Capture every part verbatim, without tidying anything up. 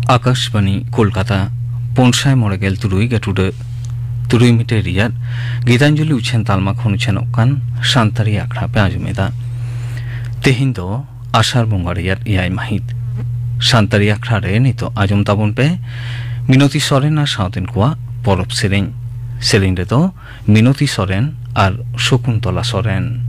ᱟᱠᱟᱥᱵᱟᱱᱤ ᱠᱳᱞᱠᱟᱛᱟ, ᱯᱩᱱ ᱥᱟᱭ ᱢᱚᱬᱮ ᱜᱮᱞ ᱛᱩᱨᱩᱭ ᱜᱟᱹᱴᱩᱰᱟᱹ ᱛᱩᱨᱩᱭ ᱢᱤᱴᱟᱨ ᱨᱮᱭᱟᱜ ᱜᱤᱛᱟᱧᱡᱚᱞᱤ ᱩᱪᱷᱟᱹᱱ ᱛᱟᱞᱢᱟ ᱠᱷᱚᱱ ᱩᱪᱷᱟᱹᱱᱚᱜ ᱠᱟᱱ ᱥᱟᱱᱛᱟᱲᱤ ᱟᱠᱷᱲᱟ ᱯᱮ ᱟᱸᱡᱚᱢᱮᱫᱟ᱾ ᱛᱮᱦᱮᱧ ᱫᱚ ᱟᱥᱟᱲ ᱵᱚᱸᱜᱟ ᱨᱮᱭᱟᱜ ᱮᱭᱟᱭ ᱢᱟᱹᱦᱤᱛ᱾ ᱥᱟᱱᱛᱟᱲᱤ ᱟᱠᱷᱲᱟ ᱨᱮ ᱱᱤᱛᱚᱜ ᱟᱸᱡᱚᱢ ᱛᱟᱵᱚᱱ ᱯᱮ ᱢᱤᱱᱚᱛᱤ ᱥᱚᱨᱮᱱ ᱟᱨ ᱥᱟᱶᱛᱮᱱ ᱠᱚᱣᱟᱜ ᱯᱚᱨᱚᱵᱽ ᱥᱮᱨᱮᱧ᱾ ᱥᱮᱨᱮᱧ ᱨᱮᱫᱚ ᱢᱤᱱᱚᱛᱤ ᱥᱚᱨᱮᱱ ᱟᱨ ᱥᱚᱠᱩᱱᱛᱚᱞᱟ ᱥᱚᱨᱮᱱ᱾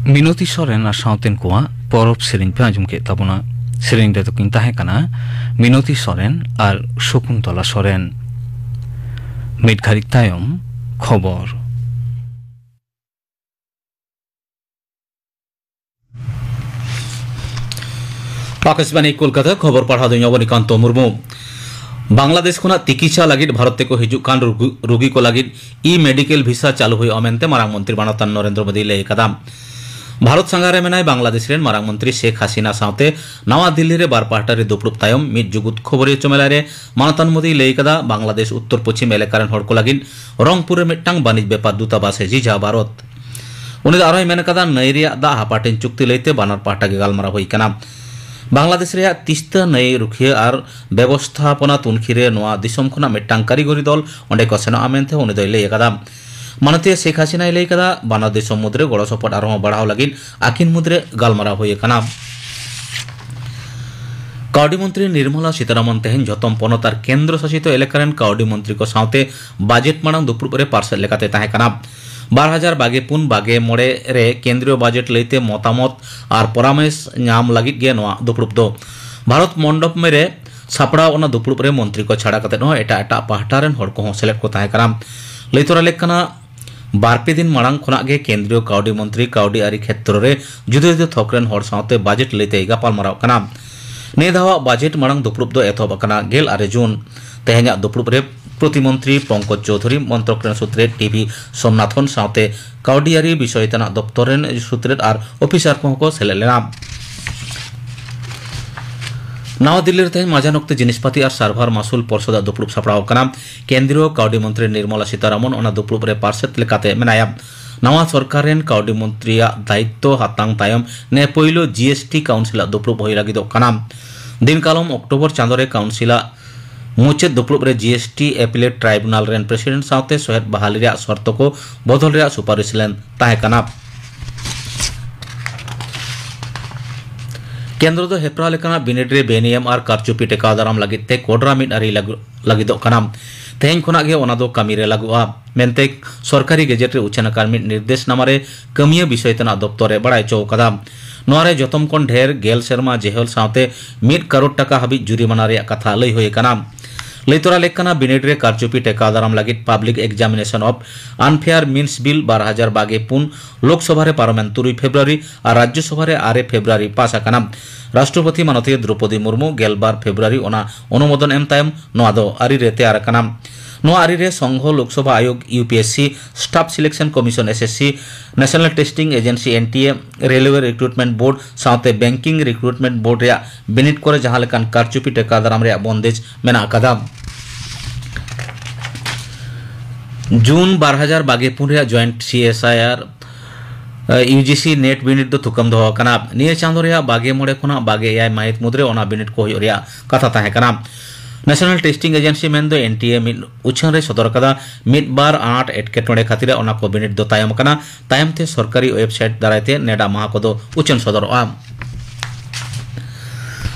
ᱢᱤᱱᱚᱛᱤ ᱥᱚᱨᱮᱱ ᱟᱨ ᱥᱟᱶᱛᱮᱱ ᱠᱚᱣᱟᱜ ᱯᱚᱨᱚᱵᱽ ᱥᱮᱨᱮᱧ ᱯᱮ ᱟᱸᱡᱚᱢ ᱠᱮᱫ ᱛᱟᱵᱚᱱᱟ᱾ ᱥᱮᱨᱮᱧ ᱨᱮᱫᱚ ᱠᱤᱱ ᱛᱟᱦᱮᱸ ᱠᱟᱱᱟ ᱢᱤᱱᱚᱛᱤ ᱥᱚᱨᱮᱱ ᱟᱨ ᱥᱚᱠᱩᱱᱛᱚᱞᱟ ᱥᱚᱨᱮᱱ᱾ ᱢᱤᱫ ᱜᱷᱟᱹᱲᱤᱡ ᱛᱟᱭᱚᱢ ᱠᱷᱚᱵᱚᱨ᱾ ᱟᱠᱟᱥᱵᱟᱱᱤ ᱠᱳᱞᱠᱟᱛᱟ, ᱠᱷᱚᱵᱚᱨ ᱯᱟᱲᱦᱟᱣ ᱫᱚᱧ ᱚᱵᱚᱱᱤᱠᱟᱱᱛᱚ ᱢᱩᱨᱢᱩ᱾ ᱵᱟᱝᱞᱟᱫᱮᱥ ᱠᱷᱚᱱᱟᱜ ᱛᱤᱠᱤᱪᱷᱟ ᱞᱟᱹᱜᱤᱫ ᱵᱷᱟᱨᱚᱛ ᱛᱮᱠᱚ ᱦᱤᱡᱩᱜ ᱠᱟᱱ ᱨᱩᱜᱤ, ᱨᱩᱜᱤ ᱠᱚ ᱞᱟᱹᱜᱤᱫ ᱤ-ᱢᱮᱰᱤᱠᱮᱞ ᱵᱷᱤᱥᱟ ᱪᱟᱹᱞᱩ ᱦᱩᱭᱩᱜᱼᱟ ᱢᱮᱱᱛᱮ ᱢᱟᱨᱟᱝ ᱢᱚᱱᱛᱨᱤ ᱢᱟᱱᱚᱛᱟᱱ ᱱᱚᱨᱮᱱᱫᱨᱚ ᱢᱳᱫᱤᱭ ᱞᱟᱹᱭ ᱟᱠᱟᱫᱟ᱾ ᱵᱷᱟᱨᱚᱛ ᱥᱟᱸᱜᱷᱟᱨ ᱨᱮ ᱢᱮᱱᱟᱭ ᱵᱟᱝᱞᱟᱫᱮᱥ ᱨᱮᱱ ᱢᱟᱨᱟᱝ ᱢᱚᱱᱛᱨᱤ ᱥᱮᱠ ᱦᱟᱥᱤᱱᱟ ᱥᱟᱶᱛᱮ ᱱᱟᱣᱟ ᱫᱤᱞᱞᱤ ᱨᱮ ᱵᱟᱨ ᱯᱟᱦᱴᱟ ᱨᱮ ᱫᱩᱯᱲᱩᱵ ᱛᱟᱭᱚᱢ ᱢᱤᱫ ᱡᱩᱜᱩᱫ ᱠᱷᱚᱵᱚᱨᱤᱭᱟᱹ ᱪᱚᱢᱮᱞᱟᱭ ᱨᱮ ᱢᱟᱱᱚᱛᱟᱱ ᱢᱳᱫᱤᱭ ᱞᱟᱹᱭ ᱟᱠᱟᱫᱟ, ᱵᱟᱝᱞᱟᱫᱮᱥ ᱩᱛᱛᱚᱨ ᱯᱚᱪᱷᱤᱢ ᱮᱞᱟᱠᱟ ᱨᱮᱱ ᱦᱚᱲ ᱠᱚ ᱞᱟᱹᱜᱤᱫ ᱨᱚᱝᱯᱩᱨ ᱨᱮ ᱢᱤᱫᱴᱟᱝ ᱵᱟᱹᱱᱤᱡᱽ ᱵᱮᱯᱟᱨ ᱫᱩᱛᱟᱵᱟᱥ ᱮ ᱡᱷᱤᱡᱟ ᱵᱷᱟᱨᱚᱛ᱾ ᱩᱱᱤ ᱫᱚ ᱟᱨᱦᱚᱸᱭ ᱢᱮᱱ ᱟᱠᱟᱫᱟ, ᱱᱟᱹᱭ ᱨᱮᱭᱟᱜ ᱫᱟᱜ ᱦᱟᱯᱟᱴᱮᱧ ᱪᱩᱠᱛᱤ ᱞᱟᱹᱭᱛᱮ ᱵᱟᱱᱟᱨ ᱯᱟᱦᱴᱟ ᱜᱮ ᱜᱟᱞᱢᱟᱨᱟᱣ ᱦᱩᱭ ᱟᱠᱟᱱᱟ᱾ ᱵᱟᱝᱞᱟᱫᱮᱥ ᱨᱮᱭᱟᱜ ᱛᱤᱥᱛᱟᱹ ᱱᱟᱹᱭ ᱨᱩᱠᱷᱤᱭᱟᱹ ᱟᱨ ᱵᱮᱵᱚᱥᱛᱷᱟᱯᱚᱱᱟ ᱛᱩᱱᱠᱷᱤ ᱨᱮ ᱱᱚᱣᱟ ᱫᱤᱥᱚᱢ ᱠᱷᱚᱱᱟᱜ ᱢᱤᱫᱴᱟᱝ ᱠᱟᱹᱨᱤᱜᱚᱨᱤ ᱫᱚᱞ ᱚᱸᱰᱮ ᱠᱚ ᱥᱮᱱᱚᱜᱼᱟ ᱢᱮᱱᱛᱮ ᱩᱱᱤ ᱫᱚᱭ ᱞᱟᱹᱭ ᱟᱠᱟᱫᱟ᱾ ᱢᱟᱱᱚᱛᱤᱭᱟᱹ ᱥᱮᱠ ᱦᱟᱥᱤᱱᱟᱭ ᱞᱟᱹᱭ ᱟᱠᱟᱫᱟ, ᱵᱟᱱᱟᱨ ᱫᱤᱥᱚᱢ ᱢᱩᱫᱽᱨᱮ ᱜᱚᱲᱚ ᱥᱚᱯᱚᱦᱚᱫ ᱟᱨᱦᱚᱸ ᱵᱟᱲᱦᱟᱣ ᱞᱟᱹᱜᱤᱫ ᱟᱹᱠᱤᱱ ᱢᱩᱫᱽᱨᱮ ᱜᱟᱞᱢᱟᱨᱟᱣ ᱦᱩᱭ ᱟᱠᱟᱱᱟ᱾ ᱠᱟᱹᱣᱰᱤ ᱢᱚᱱᱛᱨᱤ ᱱᱤᱨᱢᱚᱞᱟ ᱥᱤᱛᱟᱨᱟᱢᱚᱱ ᱛᱮᱦᱮᱧ ᱡᱷᱚᱛᱚᱢ ᱯᱚᱱᱚᱛ ᱟᱨ ᱠᱮᱱᱫᱨᱚ ᱥᱟᱥᱤᱛ ᱮᱞᱟᱠᱟ ᱨᱮᱱ ᱠᱟᱹᱣᱰᱤ ᱢᱚᱱᱛᱨᱤ ᱠᱚ ᱥᱟᱶᱛᱮ ᱵᱟᱡᱮᱴ ᱢᱟᱲᱟᱝ ᱫᱩᱯᱲᱩᱵ ᱨᱮ ᱯᱟᱨᱥᱮᱛ ᱞᱮᱠᱟᱛᱮ ᱛᱟᱦᱮᱸ ᱠᱟᱱᱟ᱾ ᱵᱟᱨ ᱦᱟᱡᱟᱨ ᱵᱟᱜᱮ ᱯᱩᱱ ᱵᱟᱜᱮ ᱢᱚᱬᱮ ᱨᱮ ᱠᱮᱱᱫᱨᱤᱭᱚ ᱵᱟᱡᱮᱴ ᱞᱟᱹᱭᱛᱮ ᱢᱚᱛᱟᱢᱚᱛ ᱟᱨ ᱯᱚᱨᱟᱢᱮᱥ ᱧᱟᱢ ᱞᱟᱹᱜᱤᱫ ᱜᱮ ᱱᱚᱣᱟ ᱫᱩᱯᱲᱩᱵ ᱫᱚ᱾ ᱵᱷᱟᱨᱚᱛ ᱢᱚᱱᱰᱚᱯ ᱨᱮ ᱥᱟᱯᱲᱟᱣ ᱚᱱᱟ ᱫᱩᱯᱲᱩᱵ ᱨᱮ ᱢᱚᱱᱛᱨᱤ ᱠᱚ ᱪᱷᱟᱰᱟ ᱠᱟᱛᱮ ᱦᱚᱸ ᱮᱴᱟᱜ ᱮᱴᱟᱜ ᱯᱟᱦᱴᱟ ᱨᱮᱱ ᱦᱚᱲ ᱠᱚᱦᱚᱸ ᱥᱮᱞᱮᱫ ᱠᱚ ᱛᱟᱦᱮᱸ ᱠᱟᱱᱟ᱾ ᱞᱟᱹᱭ ᱛᱚᱨᱟ ᱞᱮᱠ ᱠᱟᱱᱟ, ᱵᱟᱨ ᱯᱮ ᱫᱤᱱ ᱢᱟᱲᱟᱝ ᱠᱷᱚᱱᱟᱜ ᱜᱮ ᱠᱮᱱᱫᱨᱤᱭᱚ ᱠᱟᱹᱣᱰᱤ ᱢᱚᱱᱛᱨᱤ ᱠᱟᱹᱣᱰᱤ ᱟᱹᱨᱤ ᱠᱷᱮᱛᱨᱚ ᱨᱮ ᱡᱩᱫᱟᱹ ᱡᱩᱫᱟᱹ ᱛᱷᱚᱠ ᱨᱮᱱ ᱦᱚᱲ ᱥᱟᱶᱛᱮ ᱵᱟᱡᱮᱴ ᱞᱟᱹᱭᱛᱮᱭ ᱜᱟᱯᱟᱞᱢᱟᱨᱟᱣ ᱠᱟᱱᱟ᱾ ᱱᱤᱭᱟᱹ ᱫᱷᱟᱣᱟᱜ ᱵᱟᱡᱮᱴ ᱢᱟᱲᱟᱝ ᱫᱩᱯᱲᱩᱵ ᱫᱚ ᱮᱛᱚᱦᱚᱵ ᱟᱠᱟᱱᱟ ᱜᱮᱞ ᱟᱨᱮ ᱡᱩᱱ᱾ ᱛᱮᱦᱮᱧᱟᱜ ᱫᱩᱯᱲᱩᱵ ᱨᱮ ᱯᱨᱚᱛᱤᱢᱚᱱᱛᱨᱤ ᱯᱚᱝᱠᱚᱡᱽ ᱪᱳᱣᱫᱷᱩᱨᱤ, ᱢᱚᱱᱛᱨᱚᱠ ᱨᱮᱱ ᱥᱩᱛᱨᱮᱛ ᱴᱤ ᱵᱷᱤ ᱥᱳᱢᱱᱟᱛᱷᱚᱱ ᱥᱟᱶᱛᱮ ᱠᱟᱹᱣᱰᱤᱭᱟᱹᱨᱤ ᱵᱤᱥᱚᱭ ᱛᱮᱱᱟᱜ ᱫᱚᱯᱛᱚᱨ ᱨᱮᱱ ᱥᱩᱛᱨᱮᱛ ᱟᱨ ᱚᱯᱷᱤᱥᱟᱨ ᱠᱚᱦᱚᱸ ᱠᱚ ᱥᱮᱞᱮᱫ ᱞᱮᱱᱟ᱾ ᱱᱟᱣᱟ ᱫᱤᱞᱞᱤ ᱨᱮ ᱛᱮᱦᱮᱧ ᱢᱟᱡᱟᱱ ᱚᱠᱛᱮ ᱡᱤᱱᱤᱥᱯᱟᱹᱛᱤ ᱟᱨ ᱥᱟᱨᱵᱷᱟᱨ ᱢᱟᱥᱩᱞ ᱯᱚᱨᱥᱚᱫᱟᱜ ᱫᱩᱯᱲᱩᱵ ᱥᱟᱯᱲᱟᱣ ᱟᱠᱟᱱᱟ᱾ ᱠᱮᱱᱫᱨᱤᱭᱚ ᱠᱟᱹᱣᱰᱤ ᱢᱚᱱᱛᱨᱤ ᱱᱤᱨᱢᱚᱞᱟ ᱥᱤᱛᱟᱨᱟᱢᱚᱱ ᱚᱱᱟ ᱫᱩᱯᱲᱩᱵ ᱨᱮ ᱯᱟᱨᱥᱮᱛ ᱞᱮᱠᱟᱛᱮ ᱢᱮᱱᱟᱭᱟ᱾ ᱱᱟᱣᱟ ᱥᱚᱨᱠᱟᱨ ᱨᱮᱱ ᱠᱟᱹᱣᱰᱤ ᱢᱚᱱᱛᱨᱤᱭᱟᱜ ᱫᱟᱭᱤᱛᱛᱚ ᱦᱟᱛᱟᱝ ᱛᱟᱭᱚᱢ ᱱᱮ ᱯᱳᱭᱞᱳ ᱡᱤ ᱮᱥ ᱴᱤ ᱠᱟᱣᱩᱱᱥᱤᱞᱟᱜ ᱫᱩᱯᱲᱩᱵ ᱦᱩᱭ ᱞᱟᱹᱜᱤᱫᱚᱜ ᱠᱟᱱᱟ᱾ ᱫᱤᱱ ᱠᱟᱞᱚᱢ ᱚᱠᱴᱳᱵᱚᱨ ᱪᱟᱸᱫᱚ ᱨᱮ ᱠᱟᱣᱩᱱᱥᱤᱞᱟᱜ ᱢᱩᱪᱟᱹᱫ ᱫᱩᱯᱲᱩᱵ ᱨᱮ ᱡᱤ ᱮᱥ ᱴᱤ ᱮᱯᱤᱞᱮᱴ ᱴᱨᱟᱭᱵᱩᱱᱟᱞ ᱨᱮᱱ ᱯᱨᱮᱥᱤᱰᱮᱱᱴ ᱥᱟᱶᱛᱮ ᱥᱚᱦᱮᱫ ᱵᱟᱦᱟᱞᱤ ᱨᱮᱭᱟᱜ ᱥᱚᱨᱛᱚ ᱠᱚ ᱵᱚᱫᱚᱞ ᱨᱮᱭᱟᱜ ᱥᱩᱯᱟᱨᱤᱥ ᱞᱮᱱ ᱛᱟᱦᱮᱸ ᱠᱟᱱᱟ᱾ ᱠᱮᱱᱫᱨᱚ ᱫᱚ ᱦᱮᱯᱨᱟᱣ ᱞᱮᱠᱟᱱᱟᱜ ᱵᱤᱱᱤᱰ ᱨᱮ ᱵᱮᱱᱤᱭᱚᱢ ᱟᱨ ᱠᱟᱨᱪᱩᱯᱤ ᱴᱮᱠᱟᱣ ᱫᱟᱨᱟᱢ ᱞᱟᱹᱜᱤᱫ ᱛᱮ ᱠᱚᱰᱨᱟ ᱢᱤᱫ ᱟᱹᱨᱤ ᱞᱟᱹᱜᱩ-, ᱞᱟᱹᱜᱤᱫᱚᱜ ᱠᱟᱱᱟ᱾ ᱛᱮᱦᱮᱧ ᱠᱷᱚᱱᱟᱜ ᱜᱮ ᱚᱱᱟ ᱫᱚ ᱠᱟᱹᱢᱤ ᱨᱮ ᱞᱟᱹᱜᱩᱜᱼᱟ ᱢᱮᱱᱛᱮ ᱥᱚᱨᱠᱟᱨᱤ ᱜᱮᱡᱮᱴ ᱨᱮ ᱩᱪᱷᱟᱹᱱ ᱟᱠᱟᱱ ᱢᱤᱫ ᱱᱤᱨᱫᱮᱥᱱᱟᱢᱟ ᱨᱮ ᱠᱟᱹᱢᱤᱭᱟᱹ ᱵᱤᱥᱚᱭ ᱛᱮᱱᱟᱜ ᱫᱚᱯᱛᱚᱨ ᱮ ᱵᱟᱲᱟᱭ ᱦᱚᱪᱚ ᱟᱠᱟᱫᱟ᱾ ᱱᱚᱣᱟ ᱨᱮ ᱡᱚᱛᱚᱢ ᱠᱷᱚᱱ ᱰᱷᱮᱨ ᱜᱮᱞ ᱥᱮᱨᱢᱟ ᱡᱮᱦᱮᱞ ᱥᱟᱶᱛᱮ ᱢᱤᱫ ᱠᱟᱨᱳᱲ ᱴᱟᱠᱟ ᱦᱟᱹᱵᱤᱡ ᱡᱩᱨᱤᱢᱟᱱᱟ ᱨᱮᱭᱟᱜ ᱠᱟᱛᱷᱟ ᱞᱟᱹᱭ ᱦᱩᱭ ᱟᱠᱟᱱᱟ᱾ ᱞᱟᱹᱭ ᱛᱚᱨᱟ ᱞᱮᱠ ᱠᱟᱱᱟ, ᱵᱤᱱᱤᱰ ᱨᱮ ᱠᱟᱨᱪᱩᱯᱤ ᱴᱮᱠᱟᱣ ᱫᱟᱨᱟᱢ ᱞᱟᱹᱜᱤᱫ Public Examination of Unfair Means Bill ᱵᱟᱨ ᱦᱟᱡᱟᱨ ᱵᱟᱜᱮ ᱯᱩᱱ ᱞᱳᱠᱥᱚᱵᱷᱟ ᱨᱮ ᱯᱟᱨᱚᱢᱮᱱ ᱛᱩᱨᱩᱭ ᱯᱷᱮᱵᱽᱨᱩᱣᱟᱨᱤ ᱟᱨ ᱨᱟᱡᱽᱡᱚᱥᱚᱵᱷᱟ ᱨᱮ ᱟᱨᱮ ᱯᱷᱮᱵᱽᱨᱩᱣᱟᱨᱤ ᱯᱟᱥ ᱟᱠᱟᱱᱟ᱾ ᱨᱟᱥᱴᱨᱚᱯᱚᱛᱤ ᱢᱟᱱᱚᱛᱤᱭᱟᱹ ᱫᱨᱚᱯᱚᱫᱤ ᱢᱩᱨᱢᱩ ᱜᱮᱞᱵᱟᱨ ᱯᱷᱮᱵᱽᱨᱩᱣᱟᱨᱤ ᱚᱱᱟ ᱚᱱᱩᱢᱳᱫᱚᱱ ᱮᱢ ᱛᱟᱭᱚᱢ ᱱᱚᱣᱟ ᱫᱚ ᱟᱹᱨᱤ ᱨᱮ ᱛᱮᱭᱟᱨ ᱟᱠᱟᱱᱟ᱾ ᱱᱚᱣᱟ ᱟᱹᱨᱤ ᱨᱮ ᱥᱚᱝᱜᱷᱚ ᱞᱳᱠᱥᱚᱵᱷᱟ ᱟᱭᱳᱜᱽ, ᱭᱩ ᱯᱤ ᱮᱥ ᱥᱤ, Staff Selection Commission, S S C, National Testing Agency, N T A, Railway Recruitment Board ᱥᱟᱶᱛᱮ Banking Recruitment Board ᱨᱮᱭᱟᱜ ᱵᱤᱱᱤᱰ ᱠᱚᱨᱮ ᱡᱟᱦᱟᱸ ᱞᱮᱠᱟᱱ ᱠᱟᱨᱪᱩᱯᱤ ᱴᱮᱠᱟᱣ ᱫᱟᱨᱟᱢ ᱨᱮᱭᱟᱜ ᱵᱚᱱᱫᱮᱡᱽ ᱢᱮᱱᱟᱜ ᱟᱠᱟᱫᱟ᱾ ᱡᱩᱱ ᱵᱟᱨ ᱦᱟᱡᱟᱨ ᱵᱟᱜᱮ ᱯᱩᱱ ᱨᱮᱭᱟᱜ Joint C S I R, R, U G C NET ᱵᱤᱱᱤᱰ ᱫᱚ ᱛᱷᱩᱠᱟᱹᱢ ᱫᱚᱦᱚ ᱟᱠᱟᱱᱟ᱾ ᱱᱤᱭᱟᱹ ᱪᱟᱸᱫᱚ ᱨᱮᱭᱟᱜ ᱵᱟᱜᱮ ᱢᱚᱬᱮ ᱠᱷᱚᱱᱟᱜ ᱵᱟᱜᱮ ᱮᱭᱟᱭ ᱢᱟᱹᱦᱤᱛ ᱢᱩᱫᱽᱨᱮ ᱚᱱᱟ ᱵᱤᱱᱤᱰ ᱠᱚ ᱦᱩᱭᱩᱜ ᱨᱮᱭᱟᱜ ᱠᱟᱛᱷᱟ ᱛᱟᱦᱮᱸ ᱠᱟᱱᱟ᱾ National Testing Agency ᱢᱮᱱᱫᱚ N T A ᱢᱤᱫ ᱩᱪᱷᱟᱹᱱ ᱨᱮ ᱥᱚᱫᱚᱨ ᱟᱠᱟᱫᱟ, ᱢᱤᱫ ᱵᱟᱨ ᱟᱱᱟᱴ ᱮᱴᱠᱮᱴᱚᱬᱮ ᱠᱷᱟᱹᱛᱤᱨ ᱚᱱᱟ ᱠᱚ ᱵᱤᱱᱤᱰ ᱫᱚ ᱛᱟᱭᱚᱢ ᱟᱠᱟᱱᱟ᱾ ᱛᱟᱭᱚᱢ ᱛᱮ ᱥᱚᱨᱠᱟᱨᱤ website ᱫᱟᱨᱟᱭ ᱛᱮ ᱱᱮᱰᱟ ᱢᱟᱦᱟ ᱠᱚᱫᱚ ᱩᱪᱷᱟᱹᱱ ᱥᱚᱫᱚᱨᱚᱜᱼᱟ᱾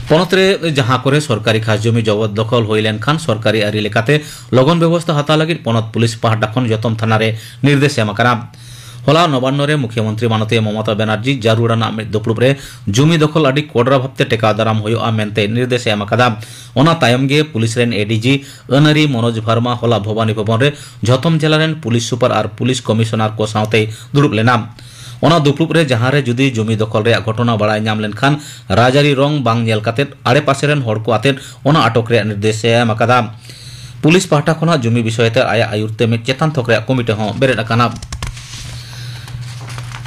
ᱯᱚᱱᱚᱛ ᱨᱮ ᱡᱟᱦᱟᱸ ᱠᱚᱨᱮ ᱥᱚᱨᱠᱟᱨᱤ ᱠᱷᱟᱥ ᱡᱚᱢᱤ ᱡᱚᱵᱚᱫ ᱫᱚᱠᱷᱚᱞ ᱦᱩᱭ ᱞᱮᱱᱠᱷᱟᱱ ᱥᱚᱨᱠᱟᱨᱤ ᱟᱹᱨᱤ ᱞᱮᱠᱟᱛᱮ ᱞᱚᱜᱚᱱ ᱵᱮᱵᱚᱥᱛᱷᱟ ᱦᱟᱛᱟᱣ ᱞᱟᱹᱜᱤᱫ ᱯᱚᱱᱚᱛ ᱯᱩᱞᱤᱥ ᱯᱟᱦᱴᱟ ᱠᱷᱚᱱ ᱡᱚᱛᱚᱢ ᱛᱷᱟᱱᱟ ᱨᱮ ᱱᱤᱨᱫᱮᱥ ᱮᱢ ᱟᱠᱟᱱᱟ᱾ ᱦᱚᱞᱟ ᱱᱚᱵᱟᱱᱱᱚ ᱨᱮ ᱢᱩᱠᱷᱭᱚᱢᱚᱱᱛᱨᱤ ᱢᱟᱱᱚᱛᱤᱭᱟᱹ ᱢᱚᱢᱚᱛᱟ ᱵᱟᱱᱟᱨᱡᱤ ᱡᱟᱹᱨᱩᱲ ᱟᱱᱟᱜ ᱢᱤᱫ ᱫᱩᱯᱲᱩᱵ ᱨᱮ ᱡᱩᱢᱤ ᱫᱚᱠᱷᱚᱞ ᱟᱹᱰᱤ ᱠᱚᱰᱨᱟ ᱵᱷᱟᱵᱛᱮ ᱴᱮᱠᱟᱣ ᱫᱟᱨᱟᱢ ᱦᱩᱭᱩᱜᱼᱟ ᱢᱮᱱᱛᱮ ᱱᱤᱨᱫᱮᱥ ᱮ ᱮᱢ ᱟᱠᱟᱫᱟ᱾ ᱚᱱᱟ ᱛᱟᱭᱚᱢ ᱜᱮ ᱯᱩᱞᱤᱥ ᱨᱮᱱ A D G ᱟᱹᱱᱟᱹᱨᱤ ᱢᱚᱱᱳᱡᱽ ᱵᱷᱟᱨᱢᱟ ᱦᱚᱞᱟ ᱵᱷᱚᱵᱟᱱᱤ ᱵᱷᱚᱵᱚᱱ ᱨᱮ ᱡᱷᱚᱛᱚᱢ ᱡᱮᱞᱟ ᱨᱮᱱ ᱯᱩᱞᱤᱥ ᱥᱩᱯᱟᱨ ᱟᱨ ᱯᱩᱞᱤᱥ ᱠᱚᱢᱤᱥᱚᱱᱟᱨ ᱠᱚ ᱥᱟᱶᱛᱮᱭ ᱫᱩᱲᱩᱵ ᱞᱮᱱᱟ᱾ ᱚᱱᱟ ᱫᱩᱯᱲᱩᱵ ᱨᱮ ᱡᱟᱦᱟᱸ ᱨᱮ ᱡᱩᱫᱤ ᱡᱩᱢᱤ ᱫᱚᱠᱷᱚᱞ ᱨᱮᱭᱟᱜ ᱜᱷᱚᱴᱚᱱᱟ ᱵᱟᱲᱟᱭ ᱧᱟᱢ ᱞᱮᱱᱠᱷᱟᱱ ᱨᱟᱡᱽᱟᱹᱨᱤ ᱨᱚᱝ ᱵᱟᱝ ᱧᱮᱞ ᱠᱟᱛᱮ ᱟᱲᱮᱯᱟᱥᱮ ᱨᱮᱱ ᱦᱚᱲ ᱠᱚ ᱟᱛᱮ ᱚᱱᱟ ᱟᱴᱚᱠ ᱨᱮᱭᱟᱜ ᱱᱤᱨᱫᱮᱥ ᱮ ᱮᱢ ᱟᱠᱟᱫᱟ᱾ ᱯᱩᱞᱤᱥ ᱯᱟᱦᱴᱟ ᱠᱷᱚᱱᱟᱜ ᱡᱩᱢᱤ ᱵᱤᱥᱚᱭ ᱛᱮ ᱟᱭᱟᱜ ᱟᱭᱩᱨ ᱛᱮ ᱢᱤᱫ ᱪᱮᱛᱟᱱ ᱛᱷᱚᱠ ᱨᱮᱭᱟᱜ ᱠᱚᱢᱤᱴᱤ ᱦᱚᱸ ᱵᱮᱨᱮᱫ ᱟᱠᱟᱱᱟ᱾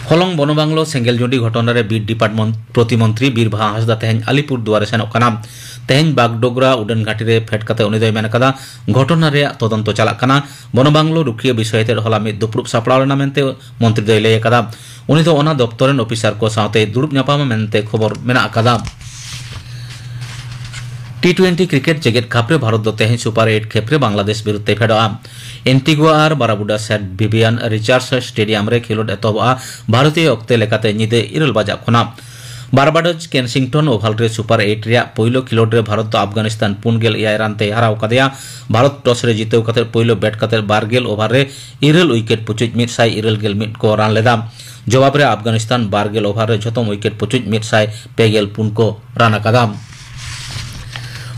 ᱦᱚᱞᱚᱝ ᱵᱚᱱᱚᱵᱟᱝᱞᱳ ᱥᱮᱸᱜᱮᱞ ᱡᱩᱸᱰᱤ ᱜᱷᱚᱴᱚᱱᱟ ᱨᱮ ᱵᱤᱨ ᱰᱤᱯᱟᱨᱴᱢᱮᱱᱴ ᱯᱨᱚᱛᱤᱢᱚᱱᱛᱨᱤ ᱵᱤᱨᱵᱟᱦᱟ ᱦᱟᱸᱥᱫᱟ ᱛᱮᱦᱮᱧ ᱟᱞᱤᱯᱩᱨ ᱫᱩᱣᱟᱨ ᱮ ᱥᱮᱱᱚᱜ ᱠᱟᱱᱟ᱾ ᱛᱮᱦᱮᱧ ᱵᱟᱜᱰᱳᱜᱽᱨᱟ ᱩᱰᱟᱹᱱ ᱜᱷᱟᱹᱴᱤ ᱨᱮ ᱯᱷᱮᱰ ᱠᱟᱛᱮ ᱩᱱᱤ ᱫᱚᱭ ᱢᱮᱱ ᱟᱠᱟᱫᱟ, ᱜᱷᱚᱴᱚᱱᱟ ᱨᱮᱭᱟᱜ ᱛᱚᱫᱚᱱᱛᱚ ᱪᱟᱞᱟᱜ ᱠᱟᱱᱟ᱾ ᱵᱚᱱᱚᱵᱟᱝᱞᱳ ᱨᱩᱠᱷᱤᱭᱟᱹ ᱵᱤᱥᱚᱭ ᱛᱮ ᱦᱚᱞᱟ ᱢᱤᱫ ᱫᱩᱯᱲᱩᱵ ᱥᱟᱯᱲᱟᱣ ᱞᱮᱱᱟ ᱢᱮᱱᱛᱮ ᱢᱚᱱᱛᱨᱤ ᱫᱚᱭ ᱞᱟᱹᱭ ᱟᱠᱟᱫᱟ᱾ ᱩᱱᱤ ᱫᱚ ᱚᱱᱟ ᱫᱚᱯᱛᱚᱨ ᱨᱮᱱ ᱚᱯᱷᱤᱥᱟᱨ ᱠᱚ ᱥᱟᱶᱛᱮ ᱫᱩᱲᱩᱵ ᱧᱟᱯᱟᱢᱟ ᱢᱮᱱᱛᱮ ᱠᱷᱚᱵᱚᱨ ᱢᱮᱱᱟᱜ ᱟᱠᱟᱫᱟ᱾ T twenty ᱠᱨᱤᱠᱮᱴ ᱡᱮᱜᱮᱫ ᱠᱟᱯ ᱨᱮ ᱵᱷᱟᱨᱚᱛ ᱫᱚ ᱛᱮᱦᱮᱧ ᱥᱩᱯᱟᱨ ᱮᱭᱤᱴ ᱠᱷᱮᱯ ᱨᱮ ᱵᱟᱝᱞᱟᱫᱮᱥ ᱵᱤᱨᱩᱫᱷ ᱛᱮ ᱯᱷᱮᱰᱚᱜᱼᱟ᱾ ᱮᱱᱴᱤᱜᱩᱣᱟ ᱟᱨ ᱵᱟᱨᱟᱵᱩᱰᱟ ᱥᱮᱱᱴ ᱵᱷᱤᱵᱤᱭᱟᱱ ᱨᱤᱪᱟᱨᱰᱥ ᱥᱴᱮᱰᱤᱭᱟᱢ ᱨᱮ ᱠᱷᱮᱞᱳᱰ ᱮᱛᱚᱦᱚᱵᱚᱜᱼᱟ᱾ ᱵᱷᱟᱨᱚᱛᱤᱭᱚ ᱚᱠᱛᱮ ᱞᱮᱠᱟᱛᱮ ᱧᱤᱫᱟᱹ ᱤᱨᱟᱹᱞ ᱵᱟᱡᱟᱜ ᱠᱷᱚᱱᱟᱜ᱾ ᱵᱟᱨᱵᱟᱰᱳᱡᱽ ᱠᱮᱱᱥᱤᱝᱴᱚᱱ ᱳᱵᱷᱟᱞ ᱨᱮ ᱥᱩᱯᱟᱨ ᱮᱭᱤᱴ ᱨᱮᱭᱟᱜ ᱯᱳᱭᱞᱳ ᱠᱷᱮᱞᱳᱰ ᱨᱮ ᱵᱷᱟᱨᱚᱛ ᱫᱚ ᱟᱯᱷᱜᱟᱱᱤᱥᱛᱟᱱ ᱯᱩᱱ ᱜᱮᱞ ᱮᱭᱟᱭ ᱨᱟᱱ ᱛᱮᱭ ᱦᱟᱨᱟᱣ ᱠᱟᱫᱮᱭᱟ᱾ ᱵᱷᱟᱨᱚᱛ ᱴᱚᱥ ᱨᱮ ᱡᱤᱛᱟᱹᱣ ᱠᱟᱛᱮ ᱯᱳᱭᱞᱳ ᱵᱮᱴ ᱠᱟᱛᱮ ᱵᱟᱨ ᱜᱮᱞ ᱳᱵᱷᱟᱨ ᱨᱮ ᱤᱨᱟᱹᱞ ᱩᱭᱠᱮᱴ ᱯᱩᱪᱩᱡ ᱢᱤᱫ ᱥᱟᱭ ᱤᱨᱟᱹᱞ ᱜᱮᱞ ᱢᱤᱫ ᱠᱚ ᱨᱟᱱ ᱞᱮᱫᱟ᱾ ᱡᱚᱵᱟᱵ ᱨᱮ ᱟᱯᱷᱜᱟᱱᱤᱥᱛᱟᱱ ᱵᱟᱨ ᱜᱮᱞ ᱳᱵᱷᱟᱨ ᱨᱮ ᱡᱷᱚᱛᱚᱢ ᱩᱭᱠᱮᱴ ᱯᱩᱪᱩᱡ ᱢᱤᱫ ᱥᱟᱭ ᱯᱮ ᱜᱮᱞ ᱯᱩᱱ ᱠᱚ ᱨᱟᱱ ᱟᱠᱟᱫᱟ᱾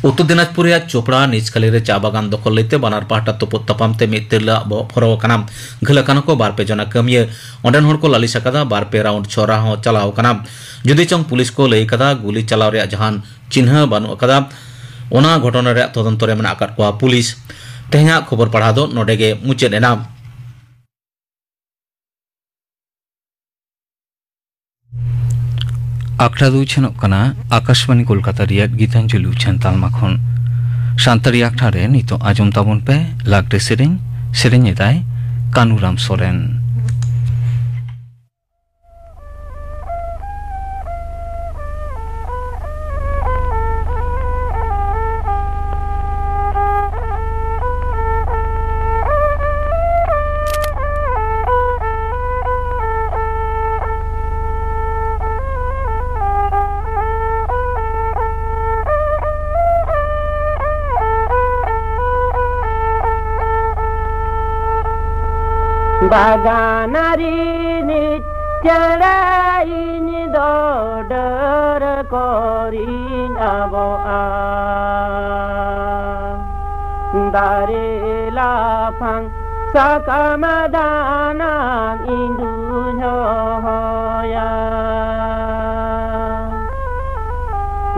ᱩᱛᱛᱚᱨ ᱫᱤᱱᱟᱡᱽᱯᱩᱨ ᱨᱮᱭᱟᱜ ᱪᱳᱯᱲᱟ ᱱᱤᱪᱠᱷᱟᱞᱤ ᱨᱮ ᱪᱟ ᱵᱟᱜᱟᱱ ᱫᱚᱠᱷᱚᱞ ᱞᱟᱹᱭᱛᱮ ᱵᱟᱱᱟᱨ ᱯᱟᱦᱴᱟ ᱛᱩᱯᱩᱫ ᱛᱟᱯᱟᱢ ᱛᱮ ᱢᱤᱫ ᱛᱤᱨᱞᱟᱹ ᱟᱜ ᱵᱚᱦᱚᱜ ᱯᱷᱚᱨᱚ ᱟᱠᱟᱱᱟ᱾ ᱜᱷᱟᱹᱞ ᱟᱠᱟᱱᱟ ᱠᱚ ᱵᱟᱨ ᱯᱮ ᱡᱚᱱᱟ ᱠᱟᱹᱢᱤᱭᱟᱹ᱾ ᱚᱸᱰᱮᱱ ᱦᱚᱲ ᱠᱚ ᱞᱟᱹᱞᱤᱥ ᱟᱠᱟᱫᱟ, ᱵᱟᱨ ᱯᱮ ᱨᱟᱣᱩᱱᱰ ᱥᱚᱨᱟ ᱦᱚᱸ ᱪᱟᱞᱟᱣ ᱟᱠᱟᱱᱟ᱾ ᱡᱩᱫᱤ ᱪᱚᱝ ᱯᱩᱞᱤᱥ ᱠᱚ ᱞᱟᱹᱭ ᱟᱠᱟᱫᱟ, ᱜᱩᱞᱤ ᱪᱟᱞᱟᱣ ᱨᱮᱭᱟᱜ ᱡᱟᱦᱟᱱ ᱪᱤᱱᱦᱟᱹ ᱵᱟᱹᱱᱩᱜ ᱟᱠᱟᱫᱟ᱾ ᱚᱱᱟ ᱜᱷᱚᱴᱚᱱᱟ ᱨᱮᱭᱟᱜ ᱛᱚᱫᱚᱱᱛᱚ ᱨᱮ ᱢᱮᱱᱟᱜ ᱟᱠᱟᱫ ᱠᱚᱣᱟ ᱯᱩᱞᱤᱥ᱾ ᱛᱮᱦᱮᱧᱟᱜ ᱠᱷᱚᱵᱚᱨ ᱯᱟᱲᱦᱟᱣ ᱫᱚ ᱱᱚᱰᱮ ᱜᱮ ᱢᱩᱪᱟᱹᱫ ᱮᱱᱟ᱾ ᱟᱠᱷᱲᱟ ᱫᱚ ᱩᱪᱷᱟᱹᱱᱚᱜ ᱠᱟᱱᱟ ᱟᱠᱟᱥᱵᱟᱱᱤ ᱠᱳᱞᱠᱟᱛᱟ ᱨᱮᱭᱟᱜ ᱜᱤᱛᱟᱧᱡᱚᱞᱤ ᱩᱪᱷᱟᱹᱱ ᱛᱟᱞᱢᱟ ᱠᱷᱚᱱ᱾ ᱥᱟᱱᱛᱟᱲᱤ ᱟᱠᱷᱲᱟ ᱨᱮ ᱱᱤᱛᱚᱜ ᱟᱸᱡᱚᱢ ᱛᱟᱵᱚᱱ ᱯᱮ ᱞᱟᱜᱽᱲᱮ ᱥᱮᱨᱮᱧ᱾ ᱥᱮᱨᱮᱧ ᱮᱫᱟᱭ ᱠᱟᱹᱱᱩᱨᱟᱢ ᱥᱚᱨᱮᱱ᱾ ᱵᱟᱜᱟᱱ ᱨᱤᱱᱤᱡ ᱪᱮᱬᱮ ᱤᱧ ᱫᱚ ᱰᱟᱹᱨ ᱠᱚᱨᱤᱧ ᱟᱵᱚᱜᱼᱟ᱾ ᱫᱟᱨᱮ ᱞᱟᱯᱷᱟᱝ ᱥᱟᱠᱟᱢ ᱫᱟᱱᱟᱝ ᱤᱧ ᱫᱩᱧ ᱦᱚᱦᱚᱭᱟ᱾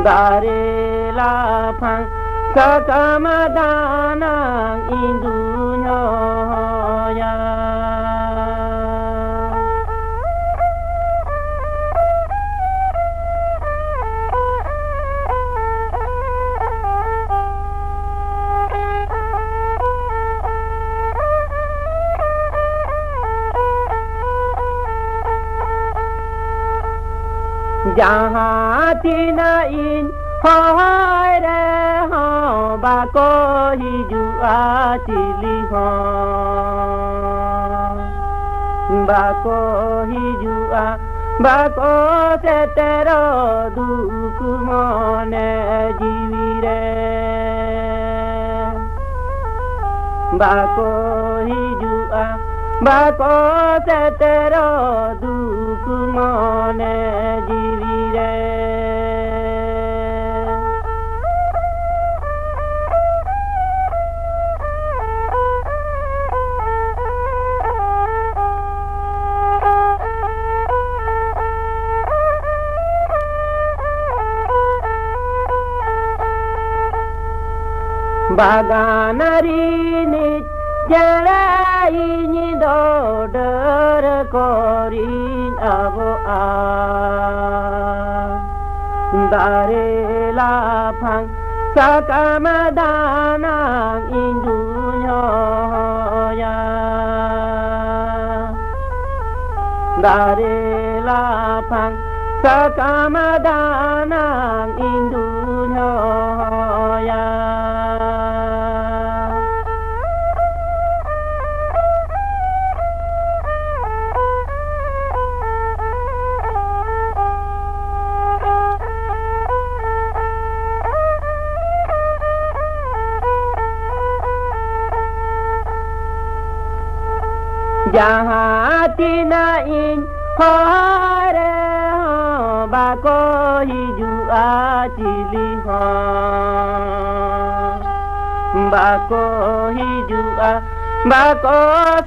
ᱫᱟᱨᱮ ᱞᱟᱯᱷᱟᱝ ᱥᱟᱠᱟᱢ ᱫᱟᱱᱟᱝ ᱤᱧ ᱫᱩᱧ ᱦᱚᱦᱚᱭᱟ᱾ ᱡᱟᱦᱟᱸ ᱛᱤᱱᱟᱹᱜ ᱤᱧ ᱦᱚᱦᱚᱭ ᱨᱮᱦᱚᱸ ᱵᱟᱠᱚ ᱦᱤᱡᱩᱜᱼᱟ ᱪᱤᱞᱤ ᱦᱚᱸ, ᱵᱟᱠᱚ ᱦᱤᱡᱩᱜᱼᱟ᱾ ᱵᱟᱠᱚ ᱥᱮᱴᱮᱨᱚᱜ ᱫᱩᱠ ᱢᱚᱱᱮ ᱡᱤᱣᱤ ᱨᱮ᱾ ᱵᱟᱠᱚ ᱦᱤᱡᱩᱜᱼᱟ, ᱵᱟᱠᱚ ᱥᱮᱴᱮᱨᱚᱜ ᱫᱩᱠ ᱢᱚᱱᱮ ᱡᱤᱣᱤ ᱨᱮ᱾ ᱵᱟᱜᱟᱱ ᱨᱤᱱᱤᱡ ᱪᱮᱬᱮ ᱤᱧ ᱫᱚ ᱰᱟᱹᱨ ᱠᱚᱨᱤᱧ ᱟᱵᱚᱜᱼᱟ᱾ ᱫᱟᱨᱮ ᱞᱟᱯᱷᱟᱝ ᱥᱟᱠᱟᱢ ᱫᱟᱱᱟᱝ ᱤᱧ ᱫᱩᱧ ᱦᱚᱦᱚᱭᱟ᱾ ᱫᱟᱨᱮ ᱞᱟᱯᱷᱟᱝ ᱥᱟᱠᱟᱢ ᱫᱟᱱᱟᱝ ᱤᱧ ᱫᱩᱧ ᱦᱚᱦᱚᱭᱟ᱾ ᱡᱟᱦᱟᱸ ᱛᱤᱱᱟᱹᱜ ᱤᱧ ᱦᱚᱦᱚ ᱨᱮᱦᱚᱸ ᱵᱟᱠᱚ ᱦᱤᱡᱩᱜᱼᱟ ᱪᱤᱞᱤ ᱦᱚᱸ᱾ ᱵᱟᱠᱚ ᱦᱤᱡᱩᱜᱼᱟ, ᱵᱟᱠᱚ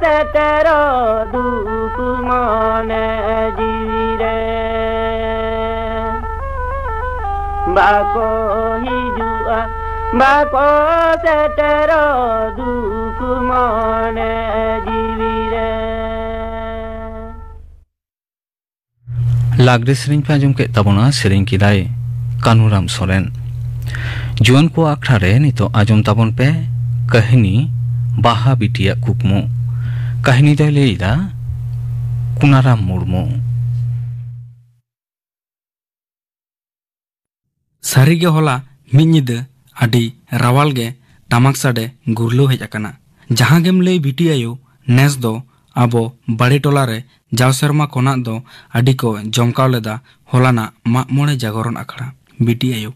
ᱥᱮᱴᱮᱨᱚᱜ ᱫᱩᱠ ᱢᱚᱱᱮ ᱡᱤᱣᱤ ᱨᱮ᱾ ᱵᱟᱠᱚ ᱦᱤᱡᱩᱜᱼᱟ, ᱵᱟᱠᱚ ᱥᱮᱴᱮᱨᱚᱜ ᱫᱩᱠ ᱢᱚᱱᱮ ᱡᱤᱣᱤ ᱨᱮ᱾ ᱞᱟᱜᱽᱲᱮ ᱥᱮᱨᱮᱧ ᱯᱮ ᱟᱸᱡᱚᱢ ᱠᱮᱫ ᱛᱟᱵᱚᱱᱟ, ᱥᱮᱨᱮᱧ ᱠᱮᱫᱟᱭ ᱠᱟᱹᱱᱩᱨᱟᱢ ᱥᱚᱨᱮᱱ᱾ ᱡᱩᱣᱟᱹᱱ ᱠᱚ ᱟᱠᱷᱲᱟ ᱨᱮ ᱱᱤᱛᱚᱜ ᱟᱸᱡᱚᱢ ᱛᱟᱵᱚᱱ ᱯᱮ ᱠᱟᱹᱦᱱᱤ ᱵᱟᱦᱟ ᱵᱤᱴᱤᱭᱟᱜ ᱠᱩᱠᱢᱩ᱾ ᱠᱟᱹᱦᱱᱤ ᱫᱚᱭ ᱞᱟᱹᱭ ᱮᱫᱟ ᱠᱩᱱᱟᱨᱟᱢ ᱢᱩᱨᱢᱩ᱾ ᱥᱟᱹᱨᱤᱜᱮ ᱦᱚᱞᱟ ᱢᱤᱫ ᱧᱤᱫᱟᱹ ᱟᱹᱰᱤ ᱨᱟᱣᱟᱞ ᱜᱮ ᱴᱟᱢᱟᱠ ᱥᱟᱰᱮ ᱜᱩᱨᱞᱟᱹᱣ ᱦᱮᱡ ᱟᱠᱟᱱᱟ᱾ ᱡᱟᱦᱟᱸ ᱜᱮᱢ ᱞᱟᱹᱭ ᱵᱤᱴᱤ ᱟᱭᱳ, ᱱᱮᱥ ᱫᱚ ᱟᱵᱚ ᱵᱟᱲᱮ ᱴᱚᱞᱟ ᱨᱮ ᱡᱟᱣ ᱥᱮᱨᱢᱟ ᱠᱷᱚᱱᱟᱜ ᱫᱚ ᱟᱹᱰᱤ ᱠᱚ ᱡᱚᱢᱠᱟᱣ ᱞᱮᱫᱟ ᱦᱚᱞᱟᱱᱟᱜ ᱢᱟᱜ ᱢᱚᱬᱮ ᱡᱟᱜᱚᱨᱚᱱ ᱟᱠᱷᱲᱟ᱾ ᱵᱤᱴᱤ ᱟᱭᱳ,